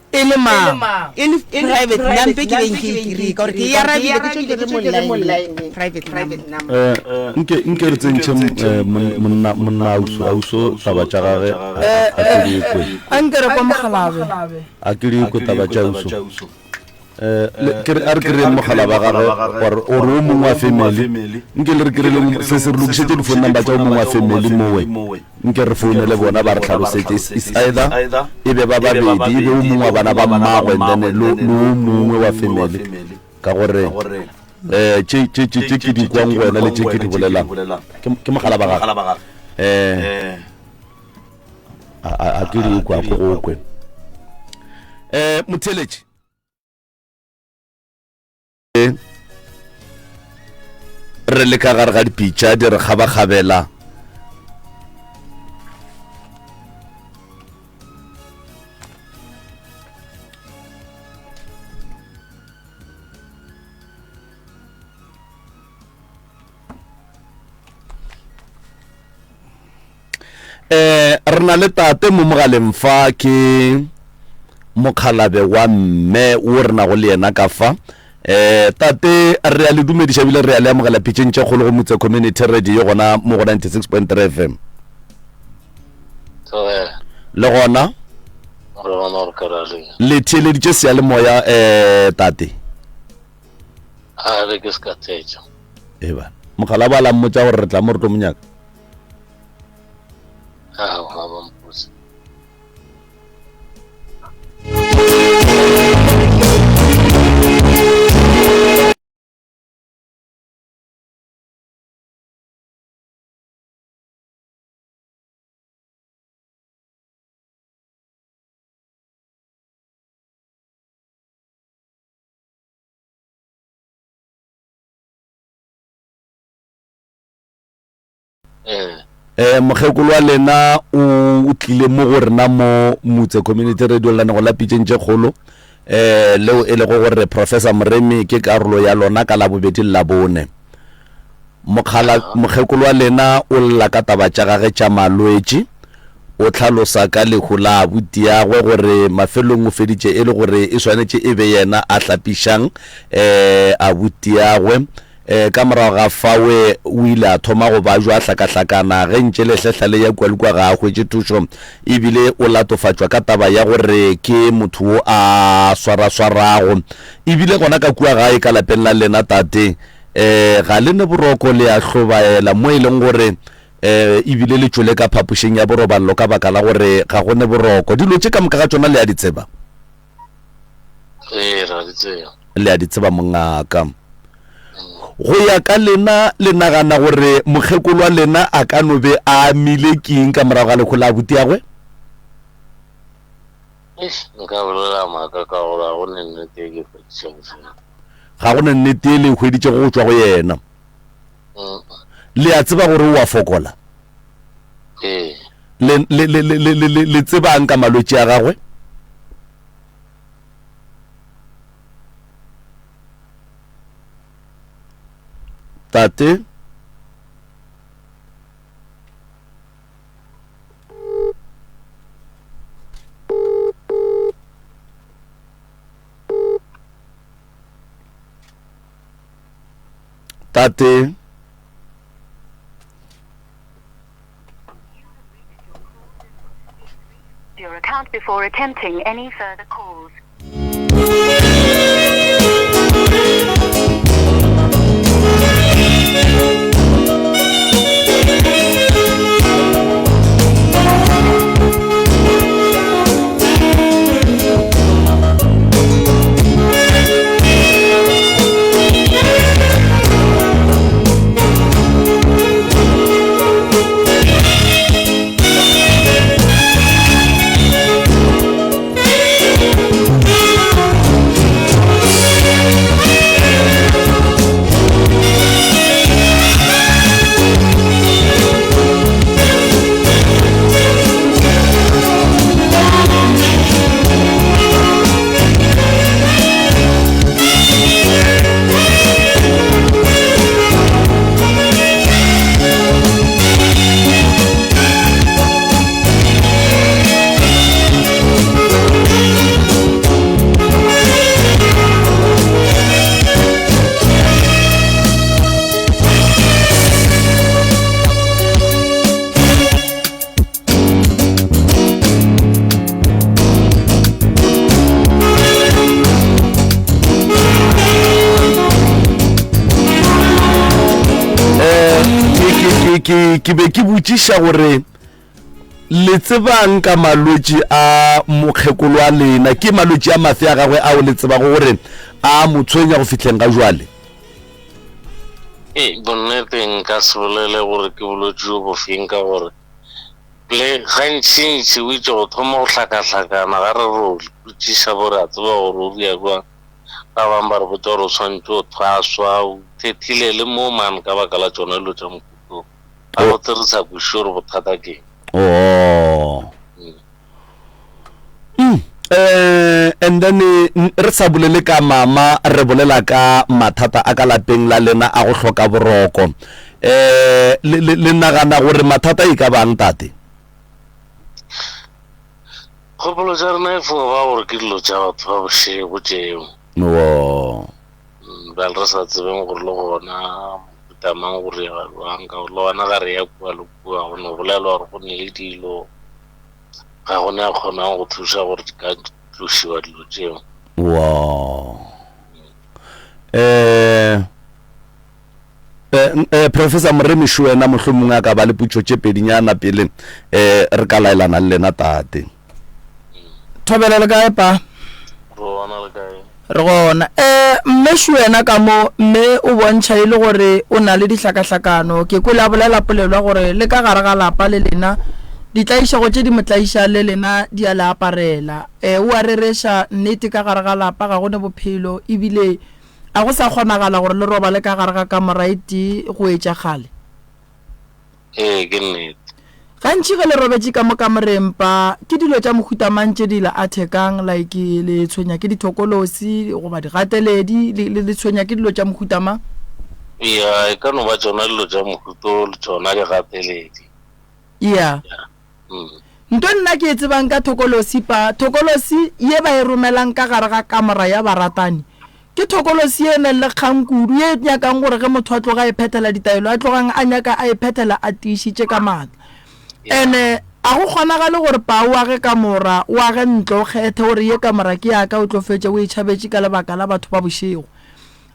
E le mang? E le private number ke beng ke e kry-e ka gore ke e arabile ke tšo ke re mo line private number. Eh, nke nke re tsentšhe eh, monna monna auso auso taba tša gage a ke di kwe. A nke re kwa mogalabe. A ke di kwe taba tša auso. Eh, ke re a re kry-eng mogala ba gagwe gore gore o mongwe wa family nke le re kry-eleng se se re lokišetše di-phone number tša o mongwe wa family mowe nke re founele bona ba re tlhalosetše is either e be ba babedi e be o mongwe wa bana ba mmagwe and then le o mongwe wa family ka gore um tše tše tše tše ke di kwang go wena le tše ke di bolelang ke mogala ba gagwe um a ke di kwa ko go kwe um motheletše re le ka gare ga dipitša di re kgabakgabela Eh, re na le tate mo mogaleng fa ke mokgalabe wa mme wo re nago le yena ka fa. Eh, tate re a le dumediša ebile re a le amogela pitšeng tše kgolo go Motse Community Radio gona mo go 96.3 FM. Thobela. Le gona Re gona re ka ra le. le theeleditše seyalemoya eh tate. A re ke se ka theetša. Eba. Mokgalabje a la mmotša gore re tla mo re tlo mo nyaka. Aowa, ba mpotse. Ee. Eh, mokgekolo wa lena o tlile mo go rena mo Mutse Community Radio lenanego la Pitšeng tše Kgolo eh leo e lego gore Professor Moremi ke karolo ya lona ka Labobedi le Labone. Mokgala mokgekolo wa lena o lla ka taba tša gage tša malwetši o hlalosa ka lehu la abutiagwe gore mafelong o feditše e le gore e swanetše e be yena a hlapišang eh abutiagwe E, ka morago ga fawe o ile a thoma go bajwa a hlakahlakana ge ntše lehlehla le ya kua le kua ga a hwetše thušo e bile o latofatšwa ka taba ya gore ke motho wo a swaraswarago. E bile gona ka kua gae ka lapeng la lena tate, e, ga le ne boroko le a hlobaela mo e leng gore e, e bile le tšwele ka phapošeng ya boroballo ka baka la gore ga go ne boroko. Dilo tše ka moka ga tšona le a di tseba? Ee, ra di tseba. Le a di tseba mongaka. Go ya ka lena, le nagana gore mokgekolo wa lena a ka no be a amile ke eng ka morago ga lehu la abutiagwe? Eish, nka bolela maaka ka gore ga go ne nnete e ke hweditšego fela. Ga go na nnete e le e hweditšego go tšwa go yena. Le a tseba gore o a fokola? Ee. Le, le, le, le, le, le, le tsebang ka malwetši a gagwe? Tate? Tate? Your account before attempting any further calls. Eh, ke ke be ke botšiša gore le tsebang ka malwetši a mokgekolo wa lena ke malwetši a mafe a gagwe ao le tsebago gore a mo tshwenya go fihleng ga jwale Ee, bonnete nka se bolele gore ke bolwetši jo bofeng ka gore le gantšintši o itše go thoma go hlakahlakana ga re re o botšiša bo re a tseba gore o ria jwang ba bangwe ba re botša gore o swanetše o thwaswa o thethile le mo mane ka baka la tšona dilo tša mohuto ga botse re sa kwešiše gore bothata ke eng. Oh. Mm. Eh, and then eh, re sa bolele ka mama re bolela ka mathata a ka lapeng la lena a go hloka boroko eh le, le, le nagana gore mathata e ka bang tate Kgopolo tša rena e fo ba gore ke dilo tša batho ba bošego tšeo. wo Mm, Bjale re sa tsebeng gore le gona mohuta mang go riega jwang ka gore le gona ga re ya kua le kua go no bolelwa gore go ne le dilo ga go ne a kgonang go thuša gore di ka tlošiwa dilo tšeo. Wow. Eh eh, eh Professor Moremiši wena mohlomongwe a ka ba le putšo tše pedinyana pele eh re ka laelana le lena tate. Thobela le kae pa? Re gona le kae? Re gona. Eh mme wena ka mo mme o bontšha e le gore o na le dihlakahlakano. Ke kwele a bolela polelo ya gore le ka gare ga lapa le lena ditlaišego tše di mo tlaišang le lena di a le aparela. Eh o a rereša nnete ka gare ga lapa ga go ne bophelo ebile a go sa kgonagala gore le robale ka gare ga kamora e tee go etša kgale. Ee, ke nnete. Gantši ge le robetše ka mo kamoreng pa, ke dilo tša mohuta mang tše di le athekang, like le tshwenya ke dithokolosi goba digateledi, le, le, le tshwenya ke dilo tša mohuta mang? Ya, e ka no ba tšona dilo tša mohuta o le tšona digateledi. Ya. Ya. Mm. Nto nna ke e tsebang ka thokolosi pa, thokolosi ye ba e romelang ka gare ga kamora ya baratani, Ke thokolosi ye e nang le kgang kudu, ye e nyakang gore ge motho a tloga a e phethela ditaelo, a tlogang a nyaka a e phethela a tiišitše ka maatla. Ene a go kgonagale gore pa o age kamora, o age ntlo, o kgethe gore ye kamora ke ya ka, o tlo fetša o e tšhabetše ka lebaka la batho ba bošego.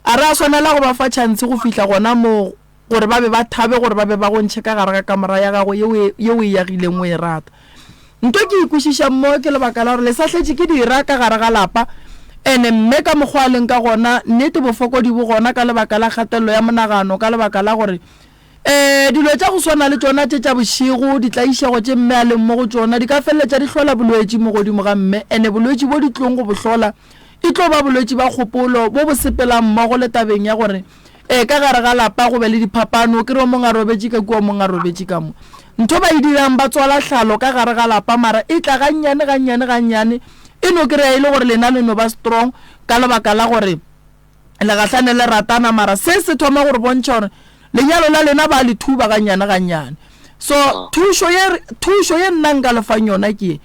A re a swanela go ba fa tšhanse go fihla gona moo gore ba be ba thabe gore ba be ba go ntšhe ka gare ga kamora ya gago ye o e, ye o e agileng o e rata. Nto ke e kwešišang mo ke lebaka la gore le sa hletše ke dira ka gare ga lapa, ene mme ka mokgwa a leng ka gona, nnete bofokodi bo gona ka lebaka la kgatelelo ya monagano, ka lebaka la gore um dilo tša go swana le tšona tše tša bošego, ditlaišego tše mme a leng mo go tšona di ka feleletša di hlola bolwetši mo godimo ga mme, ene bolwetši bo di tlong go bo hlola e tlo ba bolwetši ba kgopolo bo bo sepelang mmogo le tabeng ya gore Ee, ka gare ga lapa go be le diphapano, o kry-e o mongwe a robetše ka kua, o mongwe a robetše ka mo. Ntho ba e dirang, ba tswala hlalo ka gare ga lapa, mara e tla gannyane, gannyane, gannyane, e no kry-a e le gore lena le no ba strong ka lebaka la gore le gahlane le ratana, mara se se thoma gore bontšha gore lenyalo la lena ba le thuba gannyane, gannyane. So thušo ye, thušo ye nna nka le fang yona ke ye,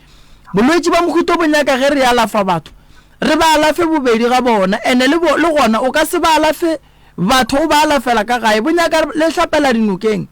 bolwetši ba mohuta bo nyaka ge re alafa batho, Re ba alafe bobedi ga bona. Ene le, le gona o ka se ba alafe batho o ba alafela ka gae. Bo nyaka le hlapela dinokeng,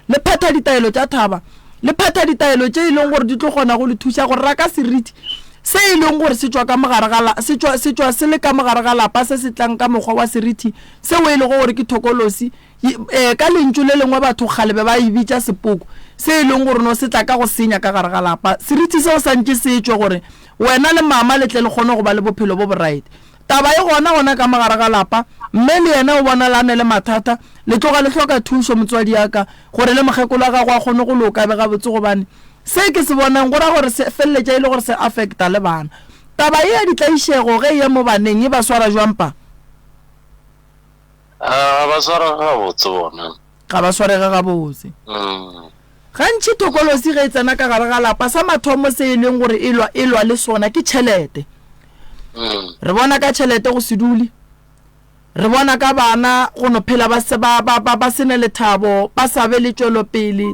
le phetha ditaelo tša thaba, le phetha ditaelo tše e leng gore di tlo kgona go le thuša go raka seriti se e leng gore se tšwa ka mogare ga la, se tšwa, se tšwa se le ka mogare ga lapa se se tlang ka mokgwa wa seriti seo e lego gore ke thokolosi. E, ka lentšu le lengwe batho kgale be ba e bitša sepoko se e leng gore no se tla ka go senya ka gare ga lapa. Seriti seo sa ntše se tšwe gore wena le mama le tle le kgone go ba le bophelo bo boraete. Taba e gona gona ka mo gare ga lapa, mme le yena o bonala a ne le mathata, le tloga le hloka thušo motswadi ya ka gore le mokgekolo wa gago a kgone go loka a be gabotse gobane se ke se bonang go ra gore se feleletša e le gore se affecta le bana. Taba ye ya ditlaišego ge e ya mo baneng e ba swara jwang pa? A ga ba swarege gabotse bona. Ga ba swarege gabotse. Mm. Gantši thokolosi ge e tsena ka gare ga lapa, sa mathomo se e leng gore e lwa, e lwa le sona ke tšhelete. Mm. Re bona ka tšhelete go se dule. Re bona ka bana go no phela ba se ba ba ba, ba se ne lethabo, ba sa be le tšwelopele.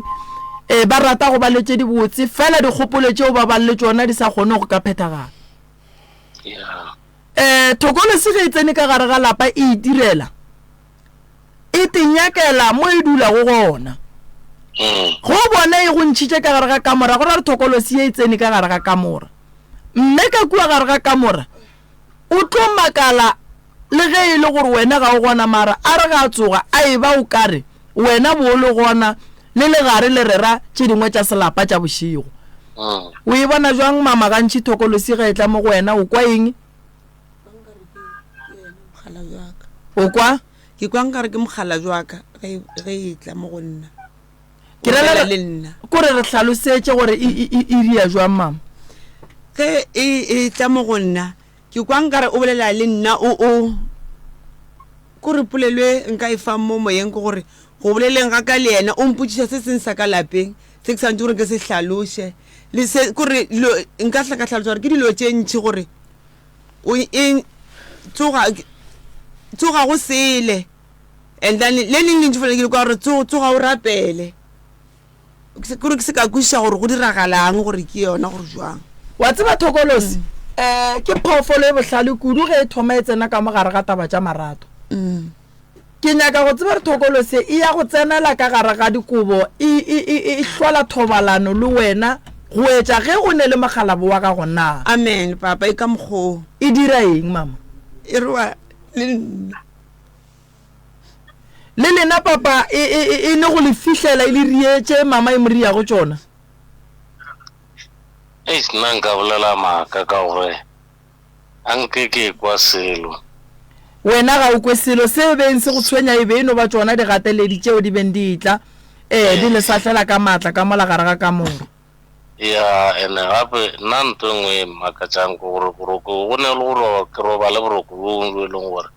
E, ba rata go ba le tše dibotse, fela dikgopolo tšeo ba bang le tšona di sa kgone go ka phethagala. Yeah. E, thokolosi ge e tsene ka gare ga lapa e itirela, e tenyakela mo e dulago gona. Mm. Ge o bona e go ntšhitše ka gare ga kamora, go ra gore thokolosi ye e tsene ka gare ga kamora. Mme ka kua gare ga kamora, o tlo makala le ge e le gore wena ga o gona, mara a re ga a tsoga a e ba o kare wena bo o le gona le le gare le rera tše dingwe tša selapa tša bošego. Mm. O e bona jwang mama gantši thokolosi ge e tla mo go wena o kwa eng? O kwa? Ke kwa nkare ke mogala jwa ka ge ge e tla mo go nna. Ke rela Bolela le nna. Kore re hlalosetše gore e e e e ria jwang mama. Ge e e tla mo go nna ke kwa nkare o bolela le nna o o kore polelo e nka e fang mo moyeng ke gore go boleleng ga ka le yena o mpotšiša se seng sa ka lapeng se ke swanetše gore ke se hlaloše le se kore dilo nka hla ka hlaloša gore ke dilo tše ntši gore o e tsoga tsoga go sele and then le leng lentšu fela ke le kwa gore tsoga o rapele Kore ke se ka kwešiša gore go diragalang gore ke yona gore jwang. Wa tseba thokolosi um ke phoofolo e bohlale kudu ge e thoma e tsena ka mo gare ga taba tša marato. Ke nyaka go tseba gore thokolosi e ya go tsenela ka gare ga dikobo e, e, e, e hlola thobalano le wena go etša ge o ne le mokgalabo wa gago na? Amen papa e ka mokgoo. E dira eng mama? E roa le nna. Le lena papa e, e, e, e ne go le fihlela e le rietše mama e mo riago tšona. Eish, nna nka bolela maaka ka gore a nke ke kwa selo. Wena ga o kwe selo, se beng se go tshwenya e be e no ba tšona digateledi tšeo di beng di etla, ee, di le sahlela ka maatla ka mola gare ga kamora. Ya, ene gape nna nto e nngwe e mmakatšang ke gore boroko go ne le go roba ke roba le boroko bo bongwe bo e leng gore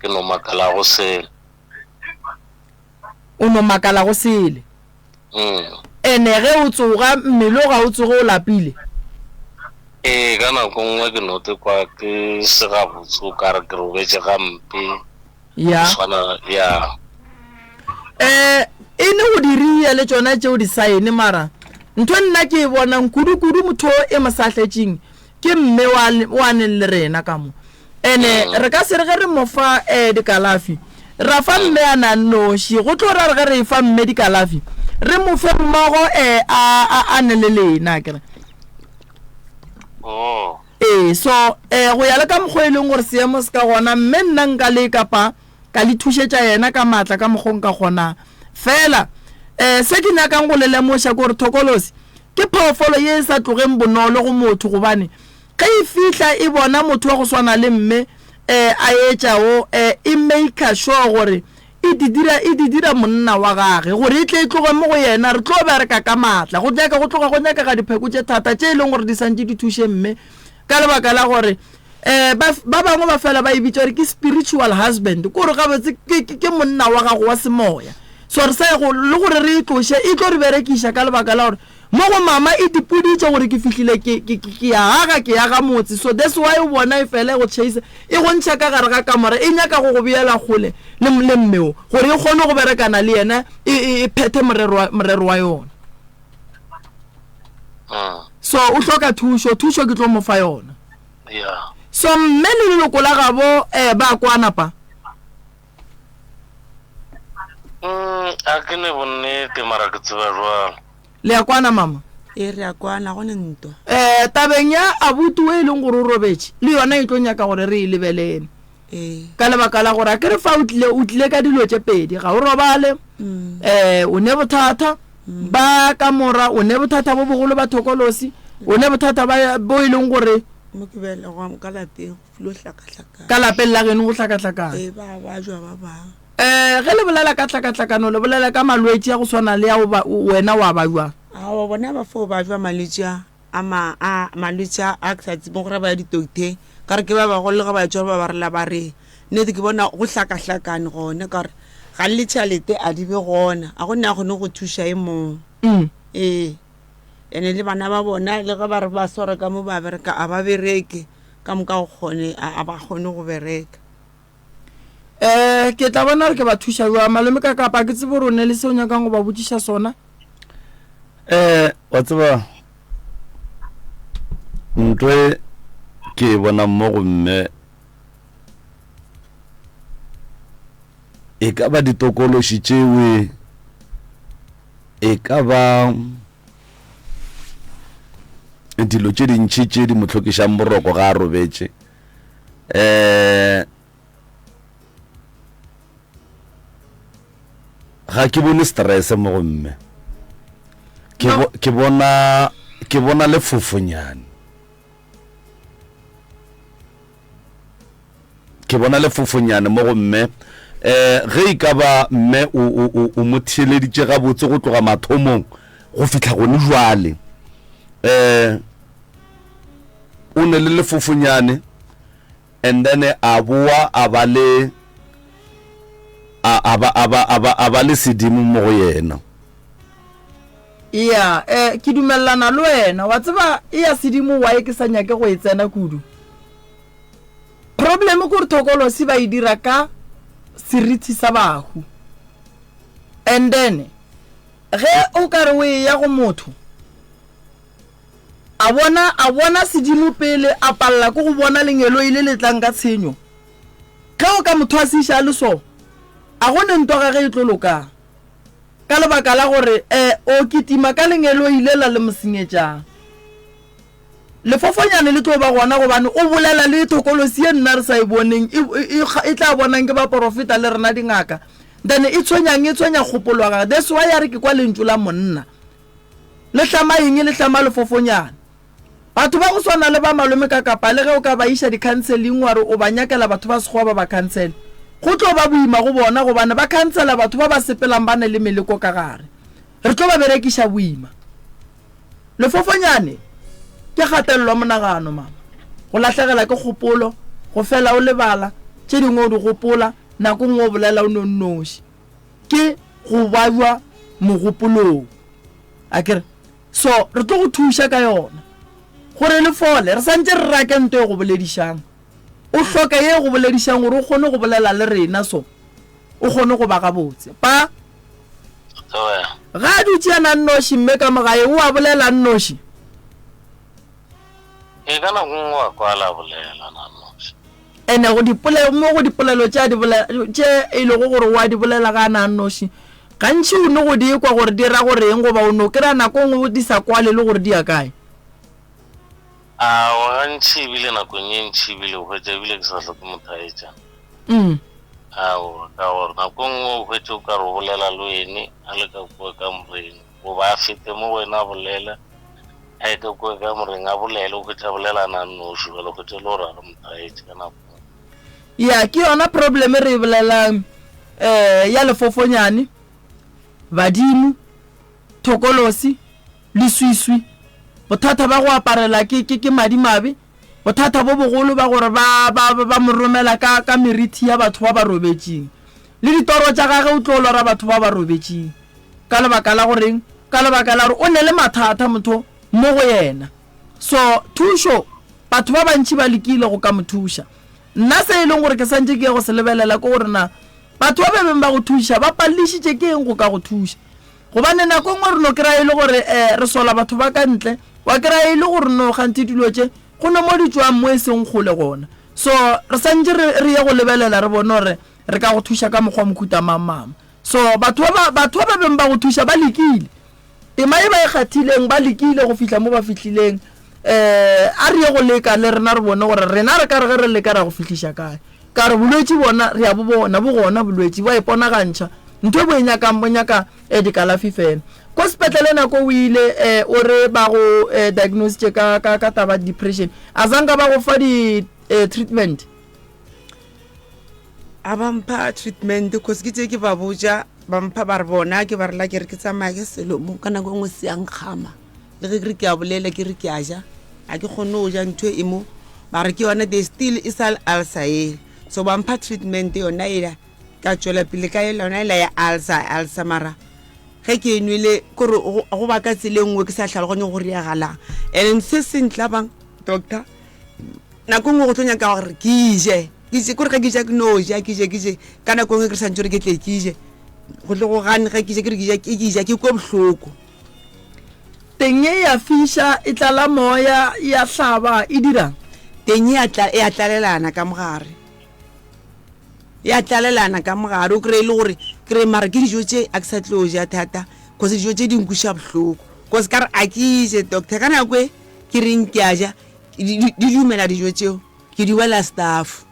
ke no makala go sele. O no makala go sele. Ene ge o tsoga mmele o ga o tsoge o lapile? Ee, ka nako nngwe ke no te kwa ke se gabotse o ka re ke robetše gampe. Ya. Swana ya. Eh, e ne go diria le tšona tšeo di saene mara ntho nna ke e bonang kudu-kudu motho e mo sahletšeng ke mme wa wa neng le rena ka mo ene mm. re ka se re ge re mo fa um dikalafi ra fa mme a na noši go tlo ra re ge re fa mme dikalafi re mo fe mmogo um a a ne le lena kere oh. Ee, so eh, go ya le ka mokgwa e leng gore seemo se ka gona, mme nna nka le kapa ka le thušetša yena ka maatla ka mokgwa o nka kgonang. Fela eh, se ke nyakang go le lemoša ke gore thokolosi ke phoofolo ye e sa tlogeng bonolo go motho, gobane ge e fihla e bona motho wa go swana le mme eh, a etšago eh, e maker sure gore E di dira, e di dira monna wa gage, gore e tle e tloge mo go yena. Re tlo bereka ka maatla. Go nyaka, go tloga go nyakega dipheko tše thata tše e leng gore di santše di thuše mme, ka lebaka la gore um ba, ba bangwe ba fela ba e bitša gore ke spiritual husband, ke gore gabotse ke, ke, ke monna wa gago wa semoya. So re sa ye go, le gore re e tloše, e tlo re berekiša ka lebaka la gore Mo go mama e dipoditše gore ke fihlile ke, ke, ke, ke ya aga, ke ya ga motse. So that's why o bona e fela e go chase, e go ntšha ka gare ga kamora, e nyaka go go beela kgole le, le mme o, gore e kgone go berekana le yena, e, e, e phethe morero wa, morero wa yona. So o hloka thušo, thušo ke tlo mo fa yona. Yeah. So mme le leloko la gabo eh, ba kwana pa. Mm, a ke ne bonnete mara ke tseba jwalo. Le a kwana mama? Ee, re a kwana, go ne ntwa. Eh, tabeng ya abuti o e leng gore o robetše, le yona e tlo nyaka gore re e lebelele. Ee. Ka lebaka la gore a ke re fa o tlile, o tlile ka dilo tše pedi, ga o robale, mm. eh, o ne bothata mm. ba kamora, o ne bothata bo bogolo ba thokolosi, o ne bothata ba bo e leng gore mo ke belegwang ka lapeng go filo hlakahlakana. Ka lapeng la geno go hlakahlakana. Ee, ba bajwa ba bang. Um ge le bolela ka tlhakatlhakano, le bolela ka malwetši a go swana le ao ba, wena wa bajwang? Aowa, bona ba fo bajwa malwetši a, a ma, a, malwetši a, a ke sa tsebeng gore ba ya ditoktheng. Ka re ke ba bagolo le ge ba tšwa ba ba rela ba re, nnete ke bona go hlakahlakane gona ka gore ga le tšhalete a di be gona, a go ne a kgone go thuša e mong. Mm. Ee, ene le bana ba bona le ge ba re ba swara ka mo ba bereka a ba bereke ka moka go kgone, a, a ba kgone go bereka. Um ke tla bona gore ke ba thuša jwang. Malome ka kapa ke tsebe gore o ne le se o nyakang go ba botšiša sona. Um wa tseba ntho e ke e bonang mo go mme e ka ba ditokološi tšewe e ka ba dilo tše dintši tše di mo hlokišang boroko ga a robetše um ga ke bone stress mo go mme ke bo, ke bona ke bona lefofonyane ke bona lefofonyane mo go mme eh ge e ka ba mme o o o, o mo theeleditše gabotse go tloga mathomong go fihla gone jwale eh o ne le lefofonyane and then a boa a ba le a a ba a ba a ba a ba le sedimo mo go yena. Ea, eh, ke dumelelana le wena. Wa tseba, e ya sedimo why ke sa nyake go e tsena kudu? Problem ke gore thokolosi ba e dira ka serithi sa bahu. And then, ge o ka re o eya go motho, A bona, a bona sedimo pele, a palela ke go bona lengeloi le le tlang ka tshenyo. Ge o ka mo thwasiša a le so, a go ne ntwa ga ge e tlo lokang. Ka lebaka la gore, e, o kitima ka lengeloi lela le mo senyetšang. Lefofonyane le tlo ba gona gobane o bolela le thokolosi ye nna re sa e boneng, e, e, e tla bonang ke baporofeta le rena dingaka. Then e tshwenyang, e tshwenya kgopolo ya gagwe. That's why a re ke kwa lentšu la monna. Le hlama eng? Le hlama lefofonyane. Batho ba go swana le ba malome ka kapa le ge o ka ba iša di-counseling wa re o ba nyakela batho ba sekgowa ba ba counsele, go tlo ba boima go bona gobane ba counsela batho ba ba sepelang ba ne le meleko ka gare. Re tlo ba berekiša boima. Lefofonyane ke kgatelelo ya monagano, mama. Go lahlegela ke kgopolo, go fela o lebala, tše dingwe o di gopola, nako nngwe o bolela o no nnoši. Ke go babja mogopolong. A ke re, So, re tlo go thuša ka yona. Gore le fole, re santše re rake nto e go boledišang. O hloka ye e go boledišang gore o kgone go bolela le rena, so o kgone go ba gabotse. Pa. Ga a dutše a na nnoši, mme ka mo gae, o a bolela a nnoši. Ee, ka nako nngwe wa kwala a bolela a na nnoši. Ene go dipole, mo go dipolelo tše a di bolela, tše e lego gore o a di bolela ga a na a nnoši, gantši o no go di kwa gore di ra go reng goba o no kry-a nako nngwe di sa kwale le gore di ya kae. Aowa, gantši ebile nakong ye ntši ebile o hwetša ebile ke sa hloke motho a etšang. Mm. Aowa, ka gore nako nngwe o hwetše o ka re o bolela le wene a le ka kua kamoreng goba a fete mo go wena a bolela. A ye ka kua kamoreng a bolele, o hwetša a bolela a na nnoši, bjale o hwetša e le gore a re mothaetše ka nako. Ya, ke yona problem e re e bolelang um ya lefofonyane, badimo, thokolosi, leswiswi, bothata ba go aparela ke, ke, ke madimabe, bothata bo bogolo ba gore ba, ba, ba mo romela ka, ka merithi ya batho ba ba robetšeng. Le ditoro tša gage o tlo lora batho ba ba robetšeng. Ka lebaka la goreng? Ka lebaka la gore o ne le mathata motho mo go yena. So, thušo, batho ba bantši ba lekile go ka mo thuša. Nna se e leng gore ke santše ke ye go se lebelela ke gore na batho ba ba beng ba go thuša ba palelišitše ke eng go ka go thuša. Gobane nako e nngwe re no kry-a e le gore um re sola batho ba ka ntle, wa kry-a e le gore no kganthe dilo tše go no mo di tšwang mo e seng kgole gona. So re santše re re ye go lebelela re bone gore re ka go thuša ka mokgwa mohuta mang mama. So batho ba batho ba ba beng ba go thuša ba lekile. Tema e ba e kgathileng ba lekile go fihla mo ba fihlileng. Um a re ye go leka le rena re bone gore rena re ka re ge re leka ra go fihliša kae. Ka re bolwetši bona re a bo bona, bo gona bolwetši bo a iponagantšha. Ntho e bo e nyakang bo nyaka um dikalafi fela. Ko sepetlele nako o ile um o re ba go um diagnositše ka ka ka taba depression. A zanka ba go fa di um treatment? A ba mpha treatment cause ke tše ke ba botša ba mpha ba re bona ke ba re la ke re ke tsamaya ke selo mo ka nako e nngwe se ya nkgama le ge ke re ke a bolela ke re ke a ja ga ke kgone go ja ntho e mo ba re ke yona they still e sa le ulcer ele so ba mpha treatment yona ela ka tšwela pele ka yona ela ya ulcer ulcer mara ge ke e nwele kore go ba ka tsela e nngwe ke sa tlhaloganye go riagalang and se se ntlabang doctor nako nngwe go tlo nyaka gore ke je ke je kore ge ke ja ke no ja ke je ke je ka nako nngwe ke re santse gore ke tle ke je go tle go gane ge ke je ke re ke ja ke ke ja ke kwe bohloko Teng e ya fiša, e tlala moya, e a hlaba, e dirang? Teng e a tla e a tlalelana ka mogare e a tlalelana ka mogare o kry-e le gore kry mara ke dijo tše a ke sa tlo ja thata cause dijo tše di nkweša bohloko cause ka re a ke je doctor ka nako e ke reng ke a ja di dumela dijo tšeo ke di wela staff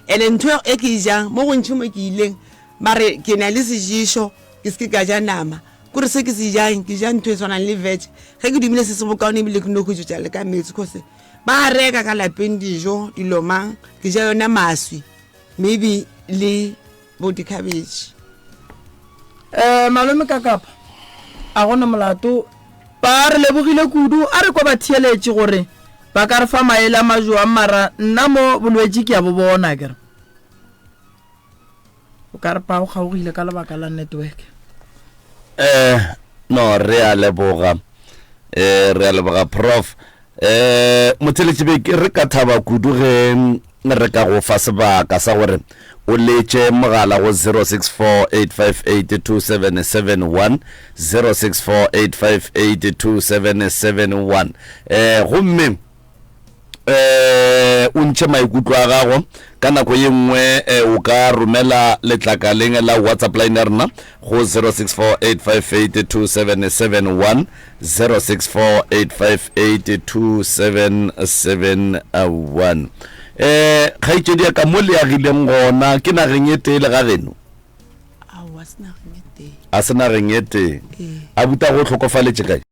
ene ntho e ke e jang mo gontši mo ke ileng ba re ke na le sejišo ke se ke ka ja nama kore se ke se jang ke ja ntho e tshwanang le veg ge ke dumile se se bokaone ebile ke no go tšwetša le ka meetse cause ba reka ka lapeng dijo dilo mang ke ja yona maswi maybe le bo di-cabbage. Um malome Kakapa, a gona molato. Ba re lebogile kudu. A re kwa batheeletši gore ba ka re fa maele a majoang mara nna mo bolwetši ke a bo bona akere. O ka re pa o kgaogile ka lebaka la network. Eh no re a leboga. Eh re a leboga prof. Eh motheletši be ke re ka thaba kudu ge re ka go fa sebaka sa gore o letše mogala go 0648582771 0648582771 eh gomme eh o ntšhe maikutlo a gago ka nako ye nngwe eh, o ka romela letlakaleng la whatsapp line ya rena go 0648582771 0648582771 eh kgaetšedi ya ka mo le agileng gona ke nageng e tee le ga geno Aowa, se nageng e tee. a se nageng e tee Ee. a buta go hlokofaletše kae?